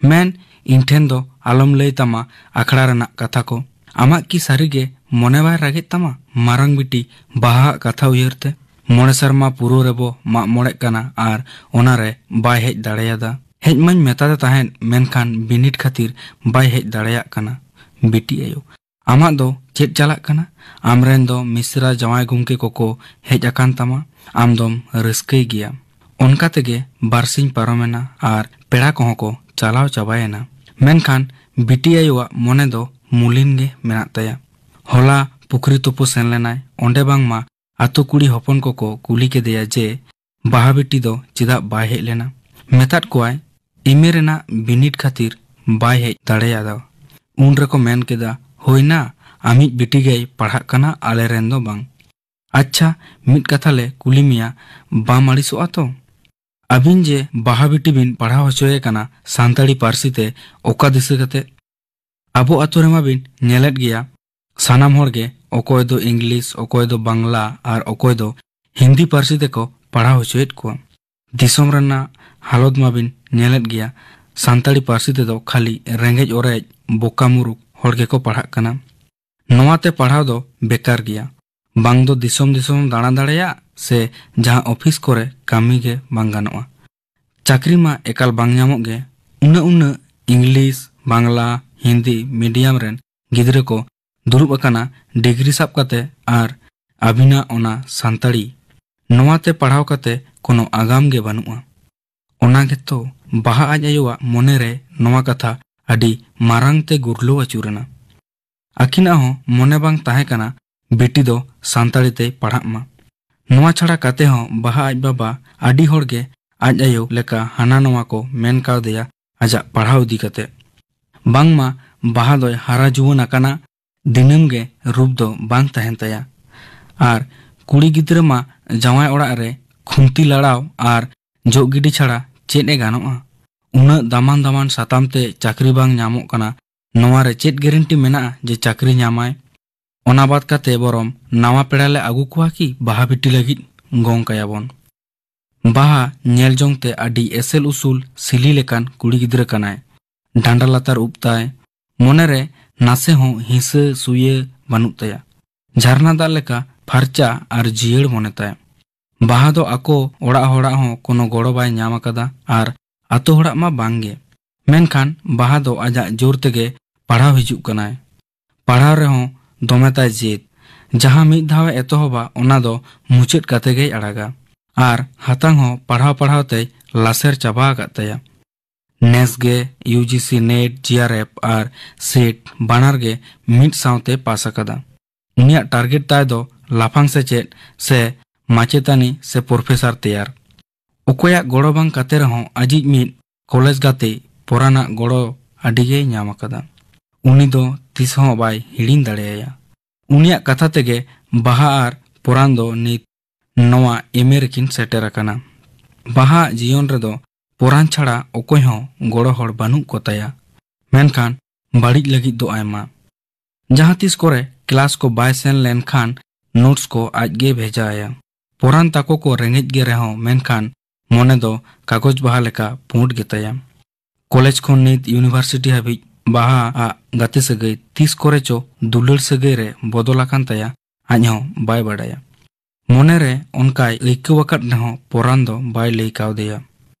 ᱢᱮᱱ, ᱤᱧ ᱴᱷᱮᱱ ᱫᱚ ᱟᱞᱚᱢ ᱞᱟᱹᱭ ᱛᱟᱢᱟ ᱟᱠᱷᱲᱟ ᱨᱮᱱᱟᱜ ᱠᱟᱛᱷᱟ ᱠᱚ᱾ ᱟᱢᱟᱜ ᱠᱤ ᱥᱟᱹᱨᱤ ᱜᱮ ᱢᱚᱱᱮ ᱵᱟᱭ ᱨᱟᱜᱮᱫ ᱛᱟᱢᱟ ᱢᱟᱨᱟᱝ ᱵᱤᱴᱤ ᱵᱟᱦᱟᱣᱟᱜ ᱠᱟᱛᱷᱟ ᱩᱭᱦᱟᱹᱨ ᱛᱮ? ᱢᱚᱬᱮ ᱥᱮᱨᱢᱟ ᱯᱩᱨᱟᱹᱣ ᱨᱮᱵᱚ ᱢᱟᱜ ᱢᱚᱬᱮᱜ ᱠᱟᱱᱟ ᱟᱨ ᱚᱱᱟᱨᱮ ᱵᱟᱭ ᱦᱮᱡ ᱫᱟᱲᱮᱭᱟᱫᱟ᱾ ᱦᱮᱡ ᱢᱟᱧ ᱢᱮᱛᱟᱫᱮ ᱛᱟᱦᱮᱸᱫ, ᱢᱮᱱᱠᱷᱟᱱ ᱵᱤᱱᱤᱰ ᱠᱷᱟᱹᱛᱤᱨ ᱵᱟᱭ ᱦᱮᱡ ᱫᱟᱲᱮᱭᱟᱜ ᱠᱟᱱᱟ᱾ ᱵᱤᱴᱤ ᱟᱭᱳ, ᱟᱢᱟᱜ ᱫᱚ ᱪᱮᱫ ᱪᱟᱞᱟᱜ ᱠᱟᱱᱟ? ᱟᱢᱨᱮᱱ ᱫᱚ ᱢᱤᱥᱨᱟ ᱡᱟᱶᱟᱭ ᱜᱚᱢᱠᱮ ᱠᱚᱠᱚ ᱦᱮᱡ ᱟᱠᱟᱱ ᱛᱟᱢᱟ, ᱟᱢ ᱫᱚᱢ ᱨᱟᱹᱥᱠᱟᱹᱭ ᱜᱮᱭᱟ᱾ ᱚᱱᱠᱟ ᱛᱮᱜᱮ ᱵᱟᱨᱥᱤᱧ ᱯᱟᱨᱚᱢᱮᱱᱟ ᱟᱨ ᱯᱮᱲᱟ ᱠᱚᱦᱚᱸ ᱠᱚ ᱪᱟᱞᱟᱣ ᱪᱟᱵᱟᱭᱮᱱᱟ᱾ ᱢᱮᱱᱠᱷᱟᱱ ᱵᱤᱴᱤ ᱟᱭᱳᱣᱟᱜ ᱢᱚᱱᱮ ᱫᱚ ᱢᱩᱞᱤᱱ ᱜᱮ ᱢᱮᱱᱟᱜ ᱛᱟᱭᱟ᱾ ᱦᱚᱞᱟ ᱯᱩᱠᱷᱨᱤ ᱛᱩᱯᱩ ᱥᱮᱱ ᱞᱮᱱᱟᱭ, ᱚᱸᱰᱮ ᱵᱟᱝᱢᱟ ᱟᱛᱳ ᱠᱩᱲᱤ ᱦᱚᱯᱚᱱ ᱠᱚᱠᱚ ᱠᱩᱞᱤ ᱠᱮᱫᱮᱭᱟ ᱡᱮ ᱵᱟᱦᱟ ᱵᱤᱴᱤ ᱫᱚ ᱪᱮᱫᱟᱜ ᱵᱟᱭ ᱦᱮᱡ ᱞᱮᱱᱟ᱾ ᱢᱮᱛᱟᱫ ᱠᱚᱣᱟᱭ, "ᱮᱢ ᱮ ᱨᱮᱱᱟᱜ ᱵᱤᱱᱤᱰ ᱠᱷᱟᱹᱛᱤᱨ ᱵᱟᱭ ᱦᱮᱡ ᱫᱟᱲᱮᱭᱟᱫᱟ᱾" ᱩᱱ ᱨᱮᱠᱚ ᱢᱮᱱ ᱠᱮᱫᱟ, "ᱦᱳᱭᱱᱟ, ᱟᱢᱤᱡ ᱵᱤᱴᱤ ᱜᱮᱭ ᱯᱟᱲᱦᱟᱜ ᱠᱟᱱᱟ, ᱟᱞᱮᱨᱮᱱ ᱫᱚ ᱵᱟᱝ᱾ ᱟᱪᱪᱷᱟ, ᱢᱤᱫ ᱠᱟᱛᱷᱟ ᱞᱮ ᱠᱩᱞᱤ ᱢᱮᱭᱟ, ᱵᱟᱢ ᱟᱹᱲᱤᱥᱚᱜᱼᱟ ᱛᱚ? ᱟᱹᱵᱤᱱ ᱡᱮ ᱵᱟᱦᱟ ᱵᱤᱴᱤ ᱵᱤᱱ ᱯᱟᱲᱦᱟᱣ ᱦᱚᱪᱚᱭᱮ ᱠᱟᱱᱟ ᱥᱟᱱᱛᱟᱲᱤ ᱯᱟᱹᱨᱥᱤ ᱛᱮ, ᱚᱠᱟ ᱫᱤᱥᱟᱹ ᱠᱟᱛᱮ?" ᱟᱵᱚ ᱟᱛᱳ ᱨᱮᱢᱟ ᱵᱤᱱ ᱧᱮᱞᱮᱫ ᱜᱮᱭᱟ, ᱥᱟᱱᱟᱢ ᱦᱚᱲ ᱜᱮ ᱚᱠᱚᱭ ᱫᱚ ᱤᱝᱞᱤᱥ, ᱚᱠᱚᱭ ᱫᱚ ᱵᱟᱝᱞᱟ ᱟᱨ ᱚᱠᱚᱭ ᱫᱚ ᱦᱤᱱᱫᱤ ᱯᱟᱹᱨᱥᱤ ᱛᱮᱠᱚ ᱯᱟᱲᱦᱟᱣ ᱦᱚᱪᱚᱭᱮᱫ ᱠᱚᱣᱟ᱾ ᱫᱤᱥᱚᱢ ᱨᱮᱱᱟᱜ ᱦᱟᱞᱚᱛ ᱢᱟᱵᱤᱱ ᱧᱮᱞᱮᱫ ᱜᱮᱭᱟ, ᱥᱟᱱᱛᱟᱲᱤ ᱯᱟᱹᱨᱥᱤ ᱛᱮᱫᱚ ᱠᱷᱟᱹᱞᱤ ᱨᱮᱸᱜᱮᱡ ᱚᱨᱮᱡ ᱵᱚᱠᱟ ᱢᱩᱨᱩᱠ ᱦᱚᱲ ᱜᱮᱠᱚ ᱯᱟᱲᱦᱟᱜ ᱠᱟᱱᱟ᱾ ᱱᱚᱣᱟᱛᱮ ᱯᱟᱲᱦᱟᱣ ᱫᱚ ᱵᱮᱠᱟᱨ ᱜᱮᱭᱟ᱾ ᱵᱟᱝ ᱫᱚ ᱫᱤᱥᱚᱢ ᱫᱤᱥᱚᱢ ᱫᱟᱬᱟ ᱫᱟᱲᱮᱭᱟᱜ ᱥᱮ ᱡᱟᱦᱟᱸ ᱚᱯᱷᱤᱥ ᱠᱚᱨᱮ ᱠᱟᱹᱢᱤ ᱜᱮ ᱵᱟᱝ ᱜᱟᱱᱚᱜᱼᱟ᱾ ᱪᱟᱹᱠᱨᱤ ᱢᱟ ᱮᱠᱟᱞ ᱵᱟᱝ ᱧᱟᱢᱚᱜ ᱜᱮ᱾ ᱩᱱᱟᱹᱜ ᱩᱱᱟᱹᱜ ᱤᱝᱞᱤᱥ, ᱵᱟᱝᱞᱟ, ᱦᱤᱱᱫᱤ ᱢᱤᱰᱤᱭᱟᱢ ᱨᱮᱱ ᱜᱤᱫᱽᱨᱟᱹ ᱠᱚ ᱫᱩᱲᱩᱵ ᱟᱠᱟᱱᱟ ᱰᱤᱜᱽᱨᱤ ᱥᱟᱵ ᱠᱟᱛᱮ, ᱟᱨ ᱟᱹᱵᱤᱱᱟᱜ ᱚᱱᱟ ᱥᱟᱱᱛᱟᱲᱤ, ᱱᱚᱣᱟᱛᱮ ᱯᱟᱲᱦᱟᱣ ᱠᱟᱛᱮ ᱠᱳᱱᱳ ᱟᱜᱟᱢ ᱜᱮ ᱵᱟᱹᱱᱩᱜᱼᱟ᱾ ᱚᱱᱟ ᱜᱮᱛᱚ ᱵᱟᱦᱟ ᱟᱡ ᱟᱭᱳᱣᱟᱜ ᱢᱚᱱᱮᱨᱮ ᱱᱚᱣᱟ ᱠᱟᱛᱷᱟ ᱟᱹᱰᱤ ᱢᱟᱨᱟᱝ ᱛᱮ ᱜᱩᱨᱞᱟᱹᱣ ᱟᱹᱪᱩᱨᱮᱱᱟ᱾ ᱟᱹᱠᱤᱱᱟᱜ ᱦᱚᱸ ᱢᱚᱱᱮ ᱵᱟᱝ ᱛᱟᱦᱮᱸ ᱠᱟᱱᱟ ᱵᱤᱴᱤ ᱫᱚ ᱥᱟᱱᱛᱟᱲᱤ ᱛᱮᱭ ᱯᱟᱲᱦᱟᱜ ᱢᱟ᱾ ᱱᱚᱣᱟ ᱪᱷᱟᱲᱟ ᱠᱟᱛᱮ ᱦᱚᱸ ᱵᱟᱦᱟ ᱟᱡ ᱵᱟᱵᱟ ᱟᱹᱰᱤ ᱦᱚᱲ ᱜᱮ ᱟᱡ ᱟᱭᱳ ᱞᱮᱠᱟ ᱦᱟᱱᱟ ᱱᱚᱣᱟ ᱠᱚ ᱢᱮᱱ ᱠᱟᱣᱫᱮᱭᱟ ᱟᱡᱟᱜ ᱯᱟᱲᱦᱟᱣ ᱤᱫᱤ ᱠᱟᱛᱮ᱾ ᱵᱟᱝᱢᱟ ᱵᱟᱦᱟ ᱫᱚᱭ ᱦᱟᱨᱟ ᱡᱩᱣᱟᱹᱱ ᱟᱠᱟᱱᱟ, ᱫᱤᱱᱟᱹᱢ ᱜᱮ ᱨᱩᱯ ᱫᱚ ᱵᱟᱝ ᱛᱟᱦᱮᱱ ᱛᱟᱭᱟ᱾ ᱟᱨ ᱠᱩᱲᱤ ᱜᱤᱫᱽᱨᱟᱹ ᱢᱟ ᱡᱟᱶᱟᱭ ᱚᱲᱟᱜ ᱨᱮ ᱠᱷᱩᱱᱛᱤ ᱞᱟᱲᱟᱣ ᱟᱨ ᱡᱚᱜ ᱜᱤᱰᱤ ᱪᱷᱟᱲᱟ ᱪᱮᱫ ᱮ ᱜᱟᱱᱚᱜᱼᱟ? ᱩᱱᱟᱹᱜ ᱫᱟᱢᱟᱱ ᱫᱟᱢᱟᱱ ᱥᱟᱛᱟᱢ ᱛᱮ ᱪᱟᱹᱠᱨᱤ ᱵᱟᱝ ᱧᱟᱢᱚᱜ ᱠᱟᱱᱟ, ᱱᱚᱣᱟ ᱨᱮ ᱪᱮᱫ ᱜᱮᱨᱮᱱᱴᱤ ᱢᱮᱱᱟᱜᱼᱟ ᱡᱮ ᱪᱟᱹᱠᱨᱤ ᱧᱟᱢᱟᱭ? ᱚᱱᱟ ᱵᱟᱫ ᱠᱟᱛᱮ ᱵᱚᱨᱚᱢ ᱱᱟᱣᱟ ᱯᱮᱲᱟ ᱞᱮ ᱟᱹᱜᱩ ᱠᱚᱣᱟ ᱠᱤ ᱵᱟᱦᱟ ᱵᱤᱴᱤ ᱞᱟᱹᱜᱤᱫ ᱜᱚᱝ ᱠᱟᱭᱟᱵᱚᱱ᱾ ᱵᱟᱦᱟ ᱧᱮᱞ ᱡᱚᱝ ᱛᱮ ᱟᱹᱰᱤ ᱮᱥᱮᱞ ᱩᱥᱩᱞ ᱥᱤᱞᱤ ᱞᱮᱠᱟᱱ ᱠᱩᱲᱤ ᱜᱤᱫᱽᱨᱟᱹ ᱠᱟᱱᱟᱭ᱾ ᱰᱟᱸᱰᱟ ᱞᱟᱛᱟᱨ ᱩᱵ ᱛᱟᱭ᱾ ᱢᱚᱱᱮᱨᱮ ᱱᱟᱥᱮ ᱦᱚᱸ ᱦᱤᱸᱥᱟᱹ ᱥᱩᱭᱟᱹ ᱵᱟᱹᱱᱩᱜ ᱛᱟᱭᱟ᱾ ᱡᱷᱟᱨᱱᱟ ᱫᱟᱜ ᱞᱮᱠᱟ ᱯᱷᱟᱨᱪᱟ ᱟᱨ ᱡᱤᱭᱟᱹᱲ ᱢᱚᱱᱮ ᱛᱟᱭ᱾ ᱵᱟᱦᱟ ᱫᱚ ᱟᱠᱚ ᱚᱲᱟᱜ ᱦᱚᱲᱟᱜ ᱦᱚᱸ ᱠᱳᱱᱳ ᱜᱚᱲᱚ ᱵᱟᱭ ᱧᱟᱢ ᱟᱠᱟᱫᱟ ᱟᱨ ᱟᱛᱳ ᱦᱚᱲᱟᱜ ᱢᱟ ᱵᱟᱝ ᱜᱮ᱾ ᱢᱮᱱᱠᱷᱟᱱ ᱵᱟᱦᱟ ᱫᱚ ᱟᱡᱟᱜ ᱡᱳᱨ ᱛᱮᱜᱮ ᱯᱟᱲᱦᱟᱣ ᱦᱤᱡᱩᱜ ᱠᱟᱱᱟᱭ᱾ ᱯᱟᱲᱦᱟᱣ ᱨᱮᱦᱚᱸ ᱫᱚᱢᱮ ᱛᱟᱭ ᱡᱮᱫ᱾ ᱡᱟᱦᱟᱸ ᱢᱤᱫ ᱫᱷᱟᱣ ᱮ ᱮᱛᱚᱦᱚᱵᱟ, ᱚᱱᱟ ᱫᱚ ᱢᱩᱪᱟᱹᱫ ᱠᱟᱛᱮ ᱜᱮᱭ ᱟᱲᱟᱜᱟ᱾ ᱟᱨ ᱦᱟᱛᱟᱝ ᱦᱚᱸ ᱯᱟᱲᱦᱟᱣ ᱯᱟᱲᱦᱟᱣ ᱛᱮᱭ ᱞᱟᱥᱮᱨ ᱪᱟᱵᱟ ᱟᱠᱟᱫ ᱛᱟᱭᱟ᱾ ᱱᱮᱥ ᱜᱮ ᱤᱭᱩ ᱡᱤ ᱥᱤ ᱱᱮᱴ, ᱡᱤ ᱟᱨ ᱮᱯᱷ ᱟᱨ ᱥᱮᱴ ᱵᱟᱱᱟᱨ ᱜᱮ ᱢᱤᱫ ᱥᱟᱶᱛᱮ ᱯᱟᱥ ᱟᱠᱟᱫᱟ᱾ ᱩᱱᱤᱭᱟᱜ ᱴᱟᱨᱜᱮᱴ ᱛᱟᱭ ᱫᱚ ᱞᱟᱯᱷᱟᱝ ᱥᱮᱪᱮᱫ ᱥᱮ ᱢᱟᱪᱮᱛᱟᱹᱱᱤ ᱥᱮ ᱯᱨᱚᱯᱷᱮᱥᱟᱨ ᱛᱮᱭᱟᱨ᱾ ᱚᱠᱚᱭᱟᱜ ᱜᱚᱲᱚ ᱵᱟᱝ ᱠᱟᱛᱮ ᱨᱮᱦᱚᱸ ᱟᱡᱤᱡ ᱢᱤᱫ ᱠᱚᱞᱮᱡᱽ ᱜᱟᱛᱮ ᱯᱚᱨᱟᱱᱟᱜ ᱜᱚᱲᱚ ᱟᱹᱰᱤ ᱜᱮᱭ ᱧᱟᱢ ᱟᱠᱟᱫᱟ᱾ ᱩᱱᱤ ᱫᱚ ᱛᱤᱥ ᱦᱚᱸ ᱵᱟᱭ ᱦᱤᱲᱤᱧ ᱫᱟᱲᱮᱭᱟᱭᱟ᱾ ᱩᱱᱤᱭᱟᱜ ᱠᱟᱛᱷᱟ ᱛᱮᱜᱮ ᱵᱟᱦᱟ ᱟᱨ ᱯᱚᱨᱟᱱ ᱫᱚ ᱱᱤᱛ ᱱᱚᱣᱟ ᱮᱢ ᱮ ᱨᱮᱠᱤᱱ ᱥᱮᱴᱮᱨ ᱟᱠᱟᱱᱟ᱾ ᱵᱟᱦᱟ ᱟᱜ ᱡᱤᱭᱚᱱ ᱨᱮᱫᱚ ᱯᱚᱨᱟᱱ ᱪᱷᱟᱲᱟ ᱚᱠᱚᱭ ᱦᱚᱸ ᱜᱚᱲᱚ ᱦᱚᱲ ᱵᱟᱹᱱᱩᱜ ᱠᱚ ᱛᱟᱭᱟ᱾ ᱢᱮᱱᱠᱷᱟᱱ ᱵᱟᱹᱲᱤᱡ ᱞᱟᱹᱜᱤᱫ ᱫᱚ ᱟᱭᱢᱟ᱾ ᱡᱟᱦᱟᱸ ᱛᱤᱥ ᱠᱚᱨᱮ ᱠᱞᱟᱥ ᱠᱚ ᱵᱟᱭ ᱥᱮᱱ ᱞᱮᱱᱠᱷᱟᱱ ᱱᱳᱴᱥ ᱠᱚ ᱟᱡ ᱜᱮ ᱵᱷᱮᱡᱟ ᱟᱭᱟ᱾ ᱯᱚᱨᱟᱱ ᱛᱟᱠᱚ ᱠᱚ ᱨᱮᱸᱜᱮᱡ ᱜᱮ ᱨᱮᱦᱚᱸ, ᱢᱮᱱᱠᱷᱟᱱ ᱢᱚᱱᱮ ᱫᱚ ᱠᱟᱜᱚᱡᱽ ᱵᱟᱦᱟ ᱞᱮᱠᱟ ᱯᱩᱸᱰ ᱜᱮᱛᱟᱭᱟ᱾ ᱠᱚᱞᱮᱡᱽ ᱠᱷᱚᱱ ᱱᱤᱛ ᱤᱭᱩᱱᱤᱵᱷᱟᱨᱥᱤᱴᱤ ᱦᱟᱹᱵᱤᱡ ᱵᱟᱦᱟ ᱟᱜ ᱜᱟᱛᱮ ᱥᱟᱹᱜᱟᱹᱭ ᱛᱤᱥ ᱠᱚᱨᱮ ᱪᱚ ᱫᱩᱞᱟᱹᱲ ᱥᱟᱹᱜᱟᱹᱭ ᱨᱮ ᱵᱚᱫᱚᱞ ᱟᱠᱟᱱ ᱛᱟᱭᱟ, ᱟᱡ ᱦᱚᱸ ᱵᱟᱭ ᱵᱟᱰᱟᱭᱟ᱾ ᱢᱚᱱᱮᱨᱮ ᱚᱱᱠᱟᱭ ᱟᱹᱭᱠᱟᱹᱣ ᱟᱠᱟᱫ ᱨᱮᱦᱚᱸ ᱯᱚᱨᱟᱱ ᱫᱚ ᱵᱟᱭ ᱞᱟᱹᱭ ᱠᱟᱣᱫᱮᱭᱟ᱾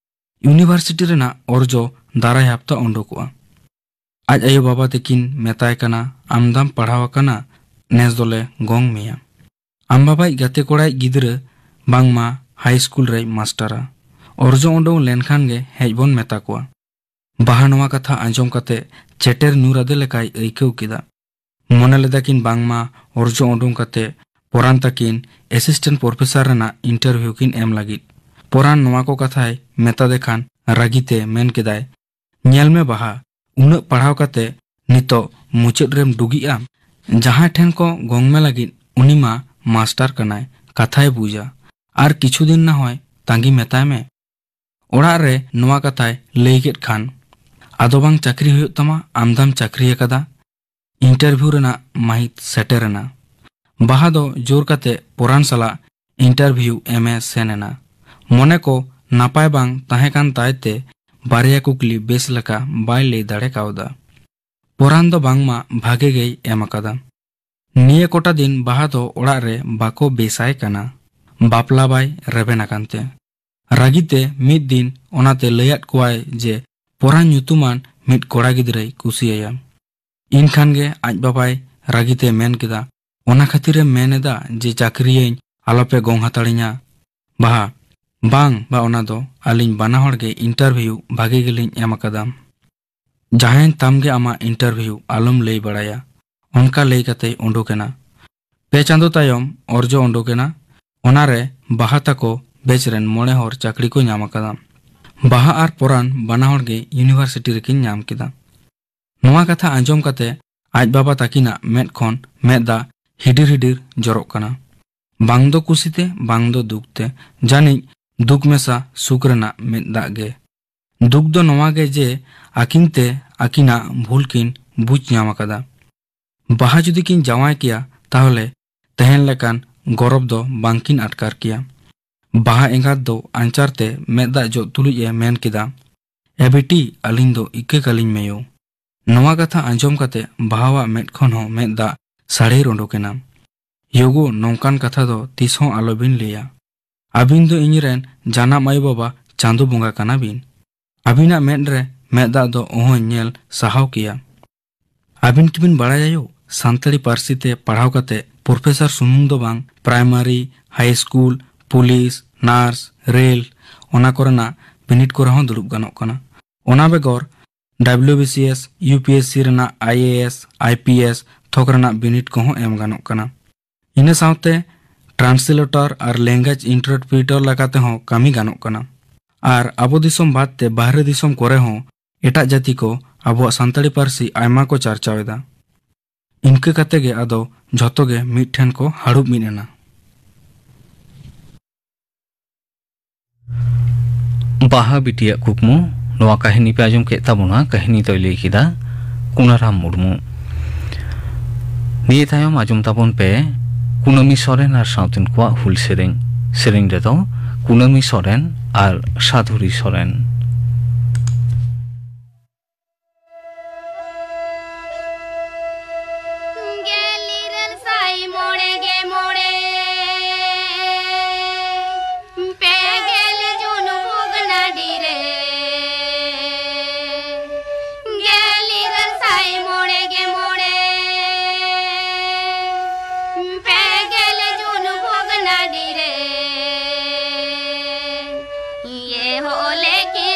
ᱤᱭᱩᱱᱤᱵᱷᱟᱨᱥᱤᱴᱤ ᱨᱮᱱᱟᱜ ᱚᱨᱡᱚ ᱫᱟᱨᱟᱭ ᱦᱟᱯᱛᱟ ᱩᱰᱩᱠᱚᱜᱼᱟ᱾ ᱟᱡ ᱟᱭᱳ ᱵᱟᱵᱟ ᱛᱟᱹᱠᱤᱱ ᱢᱮᱛᱟᱭ ᱠᱟᱱᱟ, "ᱟᱢᱫᱟᱢ ᱯᱟᱲᱦᱟᱣ ᱟᱠᱟᱱᱟ, ᱱᱮᱥ ᱫᱚᱞᱮ ᱜᱚᱝ ᱢᱮᱭᱟ᱾ ᱟᱢ ᱵᱟᱵᱟᱭᱤᱡ ᱜᱟᱛᱮ ᱠᱚᱲᱟᱭᱤᱡ ᱜᱤᱫᱽᱨᱟᱹ ᱵᱟᱝᱢᱟ ᱦᱟᱭ ᱥᱠᱩᱞ ᱨᱮᱭ ᱢᱟᱥᱴᱟᱨᱟ᱾ ᱚᱨᱡᱚ ᱩᱰᱩᱝ ᱞᱮᱱᱠᱷᱟᱱ ᱜᱮ ᱦᱮᱡ ᱵᱚᱱ ᱢᱮᱛᱟ ᱠᱚᱣᱟ᱾" ᱵᱟᱦᱟ ᱱᱚᱣᱟ ᱠᱟᱛᱷᱟ ᱟᱸᱡᱚᱢ ᱠᱟᱛᱮ ᱪᱮᱴᱮᱨ ᱧᱩᱨ ᱟᱫᱮ ᱞᱮᱠᱟᱭ ᱟᱹᱭᱠᱟᱹᱣ ᱠᱮᱫᱟ᱾ ᱢᱚᱱᱮ ᱞᱮᱫᱟ ᱠᱤᱱ ᱵᱟᱝᱢᱟ ᱚᱨᱡᱚ ᱩᱰᱩᱝ ᱠᱟᱛᱮ ᱯᱚᱨᱟᱱ ᱛᱟᱹᱠᱤᱱ ᱮᱥᱤᱥᱴᱮᱱᱴ ᱯᱨᱚᱯᱷᱮᱥᱚᱨ ᱨᱮᱱᱟᱜ ᱤᱱᱴᱟᱨᱵᱷᱤᱭᱩ ᱠᱤᱱ ᱮᱢ ᱞᱟᱹᱜᱤᱫ᱾ ᱯᱚᱨᱟᱱ ᱱᱚᱣᱟ ᱠᱚ ᱠᱟᱛᱷᱟᱭ ᱢᱮᱛᱟᱫᱮ ᱠᱷᱟᱱ ᱨᱟᱹᱜᱤᱛᱮ ᱢᱮᱱ ᱠᱮᱫᱟᱭ, "ᱧᱮᱞ ᱢᱮ ᱵᱟᱦᱟ, ᱩᱱᱟᱹᱜ ᱯᱟᱲᱦᱟᱣ ᱠᱟᱛᱮ ᱱᱤᱛᱚᱜ ᱢᱩᱪᱟᱹᱫ ᱨᱮᱢ ᱰᱩᱜᱤᱜ ᱟᱢ? ᱡᱟᱦᱟᱸᱭ ᱴᱷᱮᱱ ᱠᱚ ᱜᱚᱝ ᱢᱮ ᱞᱟᱹᱜᱤᱫ, ᱩᱱᱤ ᱢᱟ ᱢᱟᱥᱴᱟᱨ ᱠᱟᱱᱟᱭ, ᱠᱟᱛᱷᱟᱭ ᱵᱩᱡᱟ᱾ ᱟᱨ ᱠᱤᱪᱷᱩ ᱫᱤᱱ ᱱᱟ ᱦᱚᱭ ᱛᱟᱺᱜᱤ ᱢᱮᱛᱟᱭ ᱢᱮ᱾" ᱚᱲᱟᱜ ᱨᱮ ᱱᱚᱣᱟ ᱠᱟᱛᱷᱟᱭ ᱞᱟᱹᱭ ᱠᱮᱫ ᱠᱷᱟᱱ, "ᱟᱫᱚ ᱵᱟᱝ ᱪᱟᱹᱠᱨᱤ ᱦᱩᱭᱩᱜ ᱛᱟᱢᱟ, ᱟᱢᱫᱟᱢ ᱪᱟᱹᱠᱨᱤ ᱟᱠᱟᱫᱟ?" ᱤᱱᱴᱟᱨᱵᱷᱤᱭᱩ ᱨᱮᱱᱟᱜ ᱢᱟᱹᱦᱤᱛ ᱥᱮᱴᱮᱨ ᱮᱱᱟ᱾ ᱵᱟᱦᱟ ᱫᱚ ᱡᱳᱨ ᱠᱟᱛᱮ ᱯᱚᱨᱟᱱ ᱥᱟᱞᱟᱜ ᱤᱱᱴᱟᱨᱵᱷᱤᱭᱩ ᱮᱢ ᱮ ᱥᱮᱱ ᱮᱱᱟ᱾ ᱢᱚᱱᱮ ᱠᱚ ᱱᱟᱯᱟᱭ ᱵᱟᱝ ᱛᱟᱦᱮᱸ ᱠᱟᱱ ᱛᱟᱭ ᱛᱮ ᱵᱟᱨᱭᱟ ᱠᱩᱠᱞᱤ ᱵᱮᱥ ᱞᱮᱠᱟ ᱵᱟᱭ ᱞᱟᱹᱭ ᱫᱟᱲᱮ ᱠᱟᱣᱫᱟ᱾ ᱯᱚᱨᱟᱱ ᱫᱚ ᱵᱟᱝᱢᱟ ᱵᱷᱟᱜᱮ ᱜᱮᱭ ᱮᱢ ᱟᱠᱟᱫᱟ᱾ ᱱᱤᱭᱟᱹ ᱠᱚᱴᱟ ᱫᱤᱱ ᱵᱟᱦᱟ ᱫᱚ ᱚᱲᱟᱜ ᱨᱮ ᱵᱟᱠᱚ ᱵᱮᱥᱟᱭ ᱠᱟᱱᱟ᱾ ᱵᱟᱯᱞᱟ ᱵᱟᱭ ᱨᱮᱵᱮᱱ ᱟᱠᱟᱱ ᱛᱮ᱾ ᱨᱟᱹᱜᱤᱛᱮ ᱢᱤᱫ ᱫᱤᱱ ᱚᱱᱟᱛᱮ ᱞᱟᱹᱭᱟᱫ ᱠᱚᱣᱟᱭ ᱡᱮ ᱯᱚᱨᱟᱱ ᱧᱩᱛᱩᱢᱟᱱ ᱢᱤᱫ ᱠᱚᱲᱟ ᱜᱤᱫᱽᱨᱟᱹᱭ ᱠᱩᱥᱤᱭᱟᱭᱟ᱾ ᱤᱱᱠᱷᱟᱱ ᱜᱮ ᱟᱡ ᱵᱟᱵᱟᱭ ᱨᱟᱹᱜᱤᱛᱮ ᱢᱮᱱ ᱠᱮᱫᱟ, "ᱚᱱᱟ ᱠᱷᱟᱹᱛᱤᱨᱮᱢ ᱢᱮᱱ ᱮᱫᱟ ᱡᱮ ᱪᱟᱹᱠᱨᱤᱭᱟᱹᱧ, ᱟᱞᱚᱯᱮ ᱜᱚᱝ ᱦᱟᱛᱟᱲᱤᱧᱟ?" ᱵᱟᱦᱟ, ᱵᱟᱝ ᱵᱟ, ᱚᱱᱟ ᱫᱚ ᱟᱹᱞᱤᱧ ᱵᱟᱱᱟ ᱦᱚᱲ ᱜᱮ ᱤᱱᱴᱟᱨᱵᱷᱤᱭᱩ ᱵᱷᱟᱜᱮ ᱜᱮᱞᱤᱧ ᱮᱢ ᱟᱠᱟᱫᱟ᱾ ᱡᱟᱦᱟᱸᱭᱮᱱ ᱛᱟᱢ ᱜᱮ ᱟᱢᱟᱜ ᱤᱱᱴᱟᱨᱵᱷᱤᱭᱩ, ᱟᱞᱚᱢ ᱞᱟᱹᱭ ᱵᱟᱲᱟᱭᱟ᱾ ᱚᱱᱠᱟ ᱞᱟᱹᱭ ᱠᱟᱛᱮᱭ ᱩᱰᱩᱠ ᱮᱱᱟ᱾ ᱯᱮ ᱪᱟᱸᱫᱚ ᱛᱟᱭᱚᱢ ᱚᱨᱡᱚ ᱩᱰᱩᱠ ᱮᱱᱟ᱾ ᱚᱱᱟᱨᱮ ᱵᱟᱦᱟ ᱛᱟᱠᱚ ᱵᱮᱪ ᱨᱮᱱ ᱢᱚᱬᱮ ᱦᱚᱲ ᱪᱟᱹᱠᱨᱤ ᱠᱚ ᱧᱟᱢ ᱟᱠᱟᱫᱟ᱾ ᱵᱟᱦᱟ ᱟᱨ ᱯᱚᱨᱟᱱ ᱵᱟᱱᱟ ᱦᱚᱲ ᱜᱮ ᱤᱭᱩᱱᱤᱵᱷᱟᱨᱥᱤᱴᱤ ᱨᱮᱠᱤᱱ ᱧᱟᱢ ᱠᱮᱫᱟ᱾ ᱱᱚᱣᱟ ᱠᱟᱛᱷᱟ ᱟᱸᱡᱚᱢ ᱠᱟᱛᱮ ᱟᱡ ᱵᱟᱵᱟ ᱛᱟᱹᱠᱤᱱᱟᱜ ᱢᱮᱫ ᱠᱷᱚᱱ ᱢᱮᱫ ᱫᱟᱜ ᱦᱤᱰᱤᱨ ᱦᱤᱰᱤᱨ ᱡᱚᱨᱚᱜ ᱠᱟᱱᱟ᱾ ᱵᱟᱝ ᱫᱚ ᱠᱩᱥᱤᱛᱮ, ᱵᱟᱝ ᱫᱚ ᱫᱩᱠ ᱛᱮ, ᱡᱟᱹᱱᱤᱡ ᱫᱩᱠ ᱢᱮᱥᱟ ᱥᱩᱠ ᱨᱮᱱᱟᱜ ᱢᱮᱫ ᱫᱟᱜ ᱜᱮ᱾ ᱫᱩᱠ ᱫᱚ ᱱᱚᱣᱟ ᱜᱮ ᱡᱮ ᱟᱹᱠᱤᱱ ᱛᱮ ᱟᱹᱠᱤᱱᱟᱜ ᱵᱷᱩᱞ ᱠᱤᱱ ᱵᱩᱡᱽ ᱧᱟᱢ ᱟᱠᱟᱫᱟ᱾ ᱵᱟᱦᱟ ᱡᱩᱫᱤ ᱠᱤᱱ ᱡᱟᱶᱟᱭ ᱠᱮᱭᱟ, ᱛᱟᱦᱚᱞᱮ ᱛᱮᱦᱮᱧ ᱞᱮᱠᱟᱱ ᱜᱚᱨᱚᱵᱽ ᱫᱚ ᱵᱟᱝᱠᱤᱱ ᱟᱴᱠᱟᱨ ᱠᱮᱭᱟ᱾ ᱵᱟᱦᱟ ᱮᱸᱜᱟᱛ ᱫᱚ ᱟᱧᱪᱟᱨ ᱛᱮ ᱢᱮᱫ ᱫᱟᱜ ᱡᱚᱜ ᱛᱩᱞᱩᱡ ᱮ ᱢᱮᱱ ᱠᱮᱫᱟ, "ᱮ ᱵᱤᱴᱤ, ᱟᱹᱞᱤᱧ ᱫᱚ ᱤᱠᱟᱹ ᱠᱟᱹᱞᱤᱧ ᱢᱮᱭᱳ᱾" ᱱᱚᱣᱟ ᱠᱟᱛᱷᱟ ᱟᱸᱡᱚᱢ ᱠᱟᱛᱮ ᱵᱟᱦᱟᱣᱟᱜ ᱢᱮᱫ ᱠᱷᱚᱱ ᱦᱚᱸ ᱢᱮᱫ ᱫᱟᱜ ᱥᱟᱹᱲᱮᱨ ᱩᱰᱩᱠ ᱮᱱᱟ᱾ "ᱭᱳᱜᱳ, ᱱᱚᱝᱠᱟᱱ ᱠᱟᱛᱷᱟ ᱫᱚ ᱛᱤᱥ ᱦᱚᱸ ᱟᱞᱚᱵᱤᱱ ᱞᱟᱹᱭᱟ᱾ ᱟᱹᱵᱤᱱ ᱫᱚ ᱤᱧᱨᱮᱱ ᱡᱟᱱᱟᱢ ᱟᱭᱳ ᱵᱟᱵᱟ ᱪᱟᱸᱫᱳ ᱵᱚᱸᱜᱟ ᱠᱟᱱᱟ ᱵᱤᱱ᱾ ᱟᱹᱵᱤᱱᱟᱜ ᱢᱮᱫ ᱨᱮ ᱢᱮᱫ ᱫᱟᱜ ᱫᱚ ᱚᱦᱚᱧ ᱧᱮᱞ ᱥᱟᱦᱟᱣ ᱠᱮᱭᱟ᱾ ᱟᱹᱵᱤᱱ ᱠᱤᱵᱤᱱ ᱵᱟᱲᱟᱭᱟ ᱭᱳ, ᱥᱟᱱᱛᱟᱲᱤ ᱯᱟᱹᱨᱥᱤ ᱛᱮ ᱯᱟᱲᱦᱟᱣ ᱠᱟᱛᱮ ᱯᱨᱚᱯᱷᱮᱥᱚᱨ ᱥᱩᱢᱩᱝ ᱫᱚ ᱵᱟᱝ, ᱯᱨᱟᱭᱢᱟᱨᱤ, ᱦᱟᱭ ᱥᱠᱩᱞ, ᱯᱩᱞᱤᱥ, ᱱᱟᱨᱥ, ᱨᱮᱞ, ᱚᱱᱟ ᱠᱚᱨᱮᱱᱟᱜ ᱵᱤᱱᱤᱰ ᱠᱚᱨᱮ ᱦᱚᱸ ᱫᱩᱲᱩᱵ ᱜᱟᱱᱚᱜ ᱠᱟᱱᱟ᱾ ᱚᱱᱟ ᱵᱮᱜᱚᱨ W B C S, U P S C ᱨᱮᱱᱟᱜ I A S, I P S ᱛᱷᱚᱠ ᱨᱮᱱᱟᱜ ᱵᱤᱱᱤᱰ ᱠᱚᱦᱚᱸ ᱮᱢ ᱜᱟᱱᱚᱜ ᱠᱟᱱᱟ᱾ ᱤᱱᱟᱹ ᱥᱟᱶᱛᱮ ᱴᱨᱟᱱᱥᱞᱮᱴᱚᱨ ᱟᱨ ᱞᱮᱝᱜᱩᱭᱮᱡᱽ ᱤᱱᱴᱟᱨᱯᱨᱤᱴᱚᱨ ᱞᱮᱠᱟ ᱛᱮᱦᱚᱸ ᱠᱟᱹᱢᱤ ᱜᱟᱱᱚᱜ ᱠᱟᱱᱟ᱾ ᱟᱨ ᱟᱵᱚ ᱫᱤᱥᱚᱢ ᱵᱟᱫ ᱛᱮ ᱵᱟᱦᱨᱮ ᱫᱤᱥᱚᱢ ᱠᱚᱨᱮ ᱦᱚᱸ ᱮᱴᱟᱜ ᱡᱟᱹᱛᱤ ᱠᱚ ᱟᱵᱚᱣᱟᱜ ᱥᱟᱱᱛᱟᱲᱤ ᱯᱟᱹᱨᱥᱤ ᱟᱭᱢᱟ ᱠᱚ ᱪᱟᱨᱪᱟᱣ ᱮᱫᱟ᱾ ᱤᱱᱠᱟᱹ ᱠᱟᱛᱮ ᱜᱮ ᱟᱫᱚ ᱡᱷᱚᱛᱚ ᱜᱮ ᱢᱤᱫ ᱴᱷᱮᱱ ᱠᱚ ᱦᱟᱹᱲᱩᱵ ᱢᱤᱫ ᱮᱱᱟ᱾ ᱵᱟᱦᱟ ᱵᱤᱴᱤᱭᱟᱜ ᱠᱩᱠᱢᱩ, ᱱᱚᱣᱟ ᱠᱟᱹᱦᱱᱤ ᱯᱮ ᱟᱸᱡᱚᱢ ᱠᱮᱫ ᱛᱟᱵᱚᱱᱟ᱾ ᱠᱟᱹᱦᱱᱤ ᱫᱚᱭ ᱞᱟᱹᱭ ᱠᱮᱫᱟ ᱠᱩᱱᱟᱨᱟᱢ ᱢᱩᱨᱢᱩ᱾ ᱱᱤᱭᱟᱹ ᱛᱟᱭᱚᱢ ᱟᱸᱡᱚᱢ ᱛᱟᱵᱚᱱ ᱯᱮ ᱠᱩᱱᱟᱹᱢᱤ ᱥᱚᱨᱮᱱ ᱟᱨ ᱥᱟᱶᱛᱮᱱ ᱠᱚᱣᱟᱜ ᱦᱩᱞ ᱥᱮᱨᱮᱧ᱾ ᱥᱮᱨᱮᱧ ᱨᱮᱫᱚ ᱠᱩᱱᱟᱹᱢᱤ ᱥᱚᱨᱮᱱ ᱟᱨ ᱥᱟᱫᱷᱩᱨᱤ ᱥᱚᱨᱮᱱ᱾ ᱜᱮᱞ ᱤᱨᱟᱹᱞ ᱥᱟᱭ ᱢᱚᱬᱮ ᱜᱮ ᱢᱚᱬᱮ, ᱯᱮ ᱜᱮᱞ ᱡᱩᱱ ᱵᱷᱚᱜᱽᱱᱟᱰᱤ ᱨᱮ᱾ ᱜᱮᱞ ᱤᱨᱟᱹᱞ ᱥᱟᱭ ᱢᱚᱬᱮ ᱜᱮ ᱢᱚᱬᱮ, ᱯᱮ ᱜᱮᱞ ᱡᱩᱱ ᱵᱷᱚᱜᱽᱱᱟᱰᱤ ᱨᱮ᱾ ᱤᱭᱟᱹ ᱦᱚᱞᱮ ᱠᱤ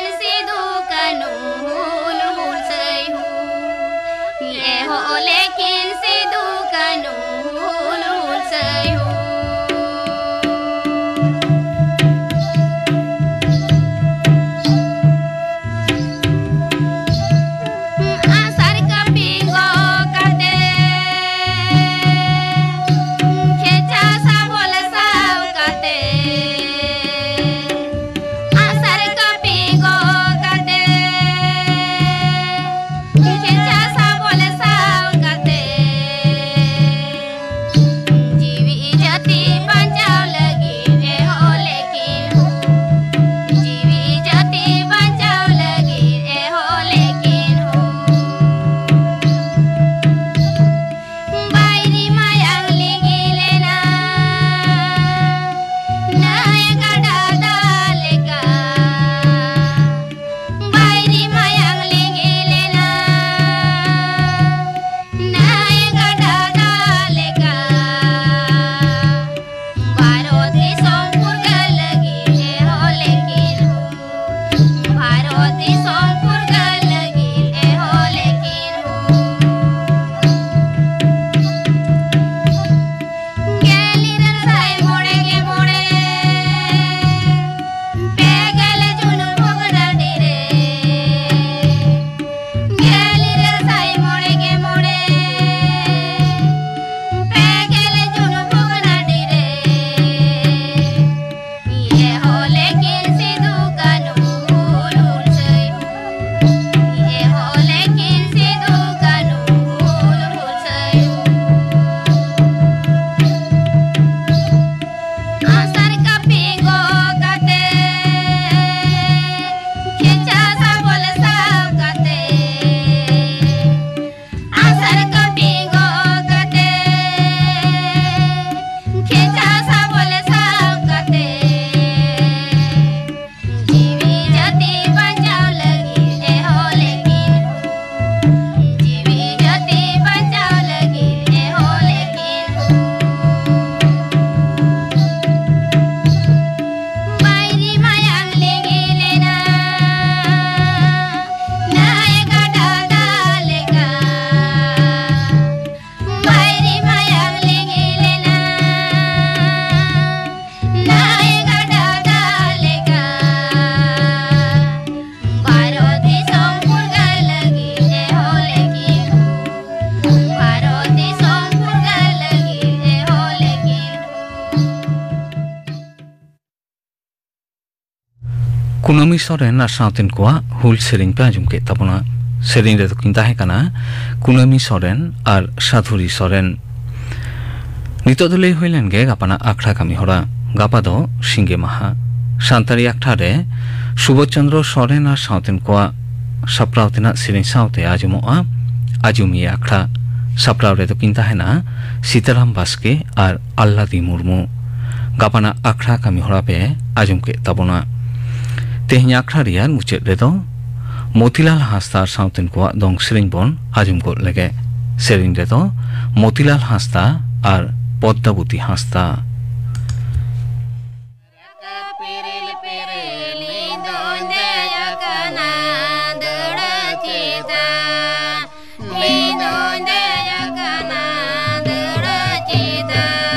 ᱥᱚᱨᱮᱱ ᱟᱨ ᱥᱟᱶᱛᱮᱱ ᱠᱚᱣᱟᱜ ᱦᱩᱞ ᱥᱮᱨᱮᱧ ᱯᱮ ᱟᱸᱡᱚᱢ ᱠᱮᱫ ᱛᱟᱵᱚᱱᱟ᱾ ᱥᱮᱨᱮᱧ ᱨᱮᱫᱚ ᱠᱤᱱ ᱛᱟᱦᱮᱸ ᱠᱟᱱᱟ ᱠᱩᱱᱟᱹᱢᱤ ᱥᱚᱨᱮᱱ ᱟᱨ ᱥᱟᱫᱷᱩᱨᱤ ᱥᱚᱨᱮᱱ᱾ ᱱᱤᱛᱚᱜ ᱫᱚ ᱞᱟᱹᱭ ᱦᱩᱭ ᱞᱮᱱ ᱜᱮ ᱜᱟᱯᱟᱱᱟᱜ ᱟᱠᱷᱲᱟ ᱠᱟᱹᱢᱤ ᱦᱚᱨᱟ᱾ ᱜᱟᱯᱟ ᱫᱚ ᱥᱤᱸᱜᱮ ᱢᱟᱦᱟ᱾ ᱥᱟᱱᱛᱟᱲᱤ ᱟᱠᱷᱲᱟ ᱨᱮ ᱥᱩᱵᱳᱫᱷ ᱪᱚᱸᱫᱽᱨᱚ ᱥᱚᱨᱮᱱ ᱟᱨ ᱥᱟᱶᱛᱮᱱ ᱠᱚᱣᱟᱜ ᱥᱟᱯᱲᱟᱣ ᱛᱮᱱᱟᱜ ᱥᱮᱨᱮᱧ ᱥᱟᱶᱛᱮ ᱟᱸᱡᱚᱢᱚᱜᱼᱟ ᱟᱸᱡᱚᱢᱤᱭᱟᱹ ᱟᱠᱷᱲᱟ᱾ ᱥᱟᱯᱲᱟᱣ ᱨᱮᱫᱚ ᱠᱤᱱ ᱛᱟᱦᱮᱱᱟ ᱥᱤᱛᱟᱨᱟᱢ ᱵᱟᱥᱠᱮ ᱟᱨ ᱟᱞᱞᱟᱫᱤ ᱢᱩᱨᱢᱩ᱾ ᱜᱟᱯᱟᱱᱟᱜ ᱟᱠᱷᱲᱟ ᱠᱟᱹᱢᱤ ᱦᱚᱨᱟ ᱯᱮ ᱟᱸᱡᱚᱢ ᱠᱮᱫ ᱛᱟᱵᱚᱱᱟ᱾ ᱛᱮᱦᱮᱧ ᱟᱠᱷᱲᱟ ᱨᱮᱭᱟᱜ ᱢᱩᱪᱟᱹᱫ ᱨᱮᱫᱚ ᱢᱚᱛᱤᱞᱟᱞ ᱦᱟᱸᱥᱫᱟ ᱟᱨ ᱥᱟᱶᱛᱮᱱ ᱠᱚᱣᱟᱜ ᱫᱚᱝ ᱥᱮᱨᱮᱧ ᱵᱚᱱ ᱟᱸᱡᱚᱢ ᱜᱚᱫ ᱞᱮᱜᱮ᱾ ᱥᱮᱨᱮᱧ ᱨᱮᱫᱚ ᱢᱚᱛᱤᱞᱟᱞ ᱦᱟᱸᱥᱫᱟ ᱟᱨ ᱯᱚᱫᱽᱫᱟᱵᱚᱛᱤ ᱦᱟᱸᱥᱫᱟ᱾ ᱯᱤᱨᱤᱞ ᱯᱤᱨᱤᱞ ᱤᱧ ᱫᱚᱧ ᱫᱮᱡ ᱟᱠᱟᱱᱟ ᱫᱟᱹᱲ ᱪᱮᱛᱟᱱ᱾ ᱤᱧ ᱫᱚᱧ ᱫᱮᱡ ᱟᱠᱟᱱᱟ ᱫᱟᱹᱲ ᱪᱮᱛᱟᱱ᱾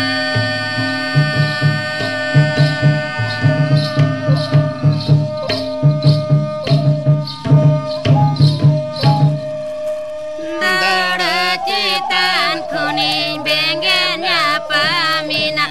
ᱫᱟᱹᱲ ᱪᱮᱛᱟᱱ ᱠᱷᱚᱱᱤᱧ ᱵᱮᱸᱜᱮᱫ ᱧᱟᱯᱟᱢᱮᱱᱟ᱾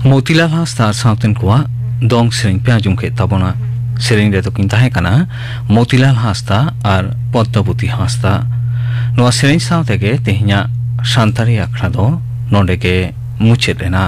ᱢᱚᱛᱤᱞᱟᱞ ᱦᱟᱸᱥᱫᱟ ᱟᱨ ᱥᱟᱶᱛᱮᱱ ᱠᱚᱣᱟᱜ ᱫᱚᱝ ᱥᱮᱨᱮᱧ ᱯᱮ ᱟᱸᱡᱚᱢ ᱠᱮᱫ ᱛᱟᱵᱚᱱᱟ᱾ ᱥᱮᱨᱮᱧ ᱨᱮᱫᱚ ᱠᱤᱱ ᱛᱟᱦᱮᱸ ᱠᱟᱱᱟ ᱢᱚᱛᱤᱞᱟᱞ ᱦᱟᱸᱥᱫᱟ ᱟᱨ ᱯᱚᱫᱽᱫᱟᱵᱚᱛᱤ ᱦᱟᱸᱥᱫᱟ᱾ ᱱᱚᱣᱟ ᱥᱮᱨᱮᱧ ᱥᱟᱶ ᱛᱮᱜᱮ ᱛᱮᱦᱮᱧᱟᱜ ᱥᱟᱱᱛᱟᱲᱤ ᱟᱠᱷᱲᱟ ᱫᱚ ᱱᱚᱰᱮ ᱜᱮ ᱢᱩᱪᱟᱹᱫ ᱮᱱᱟ᱾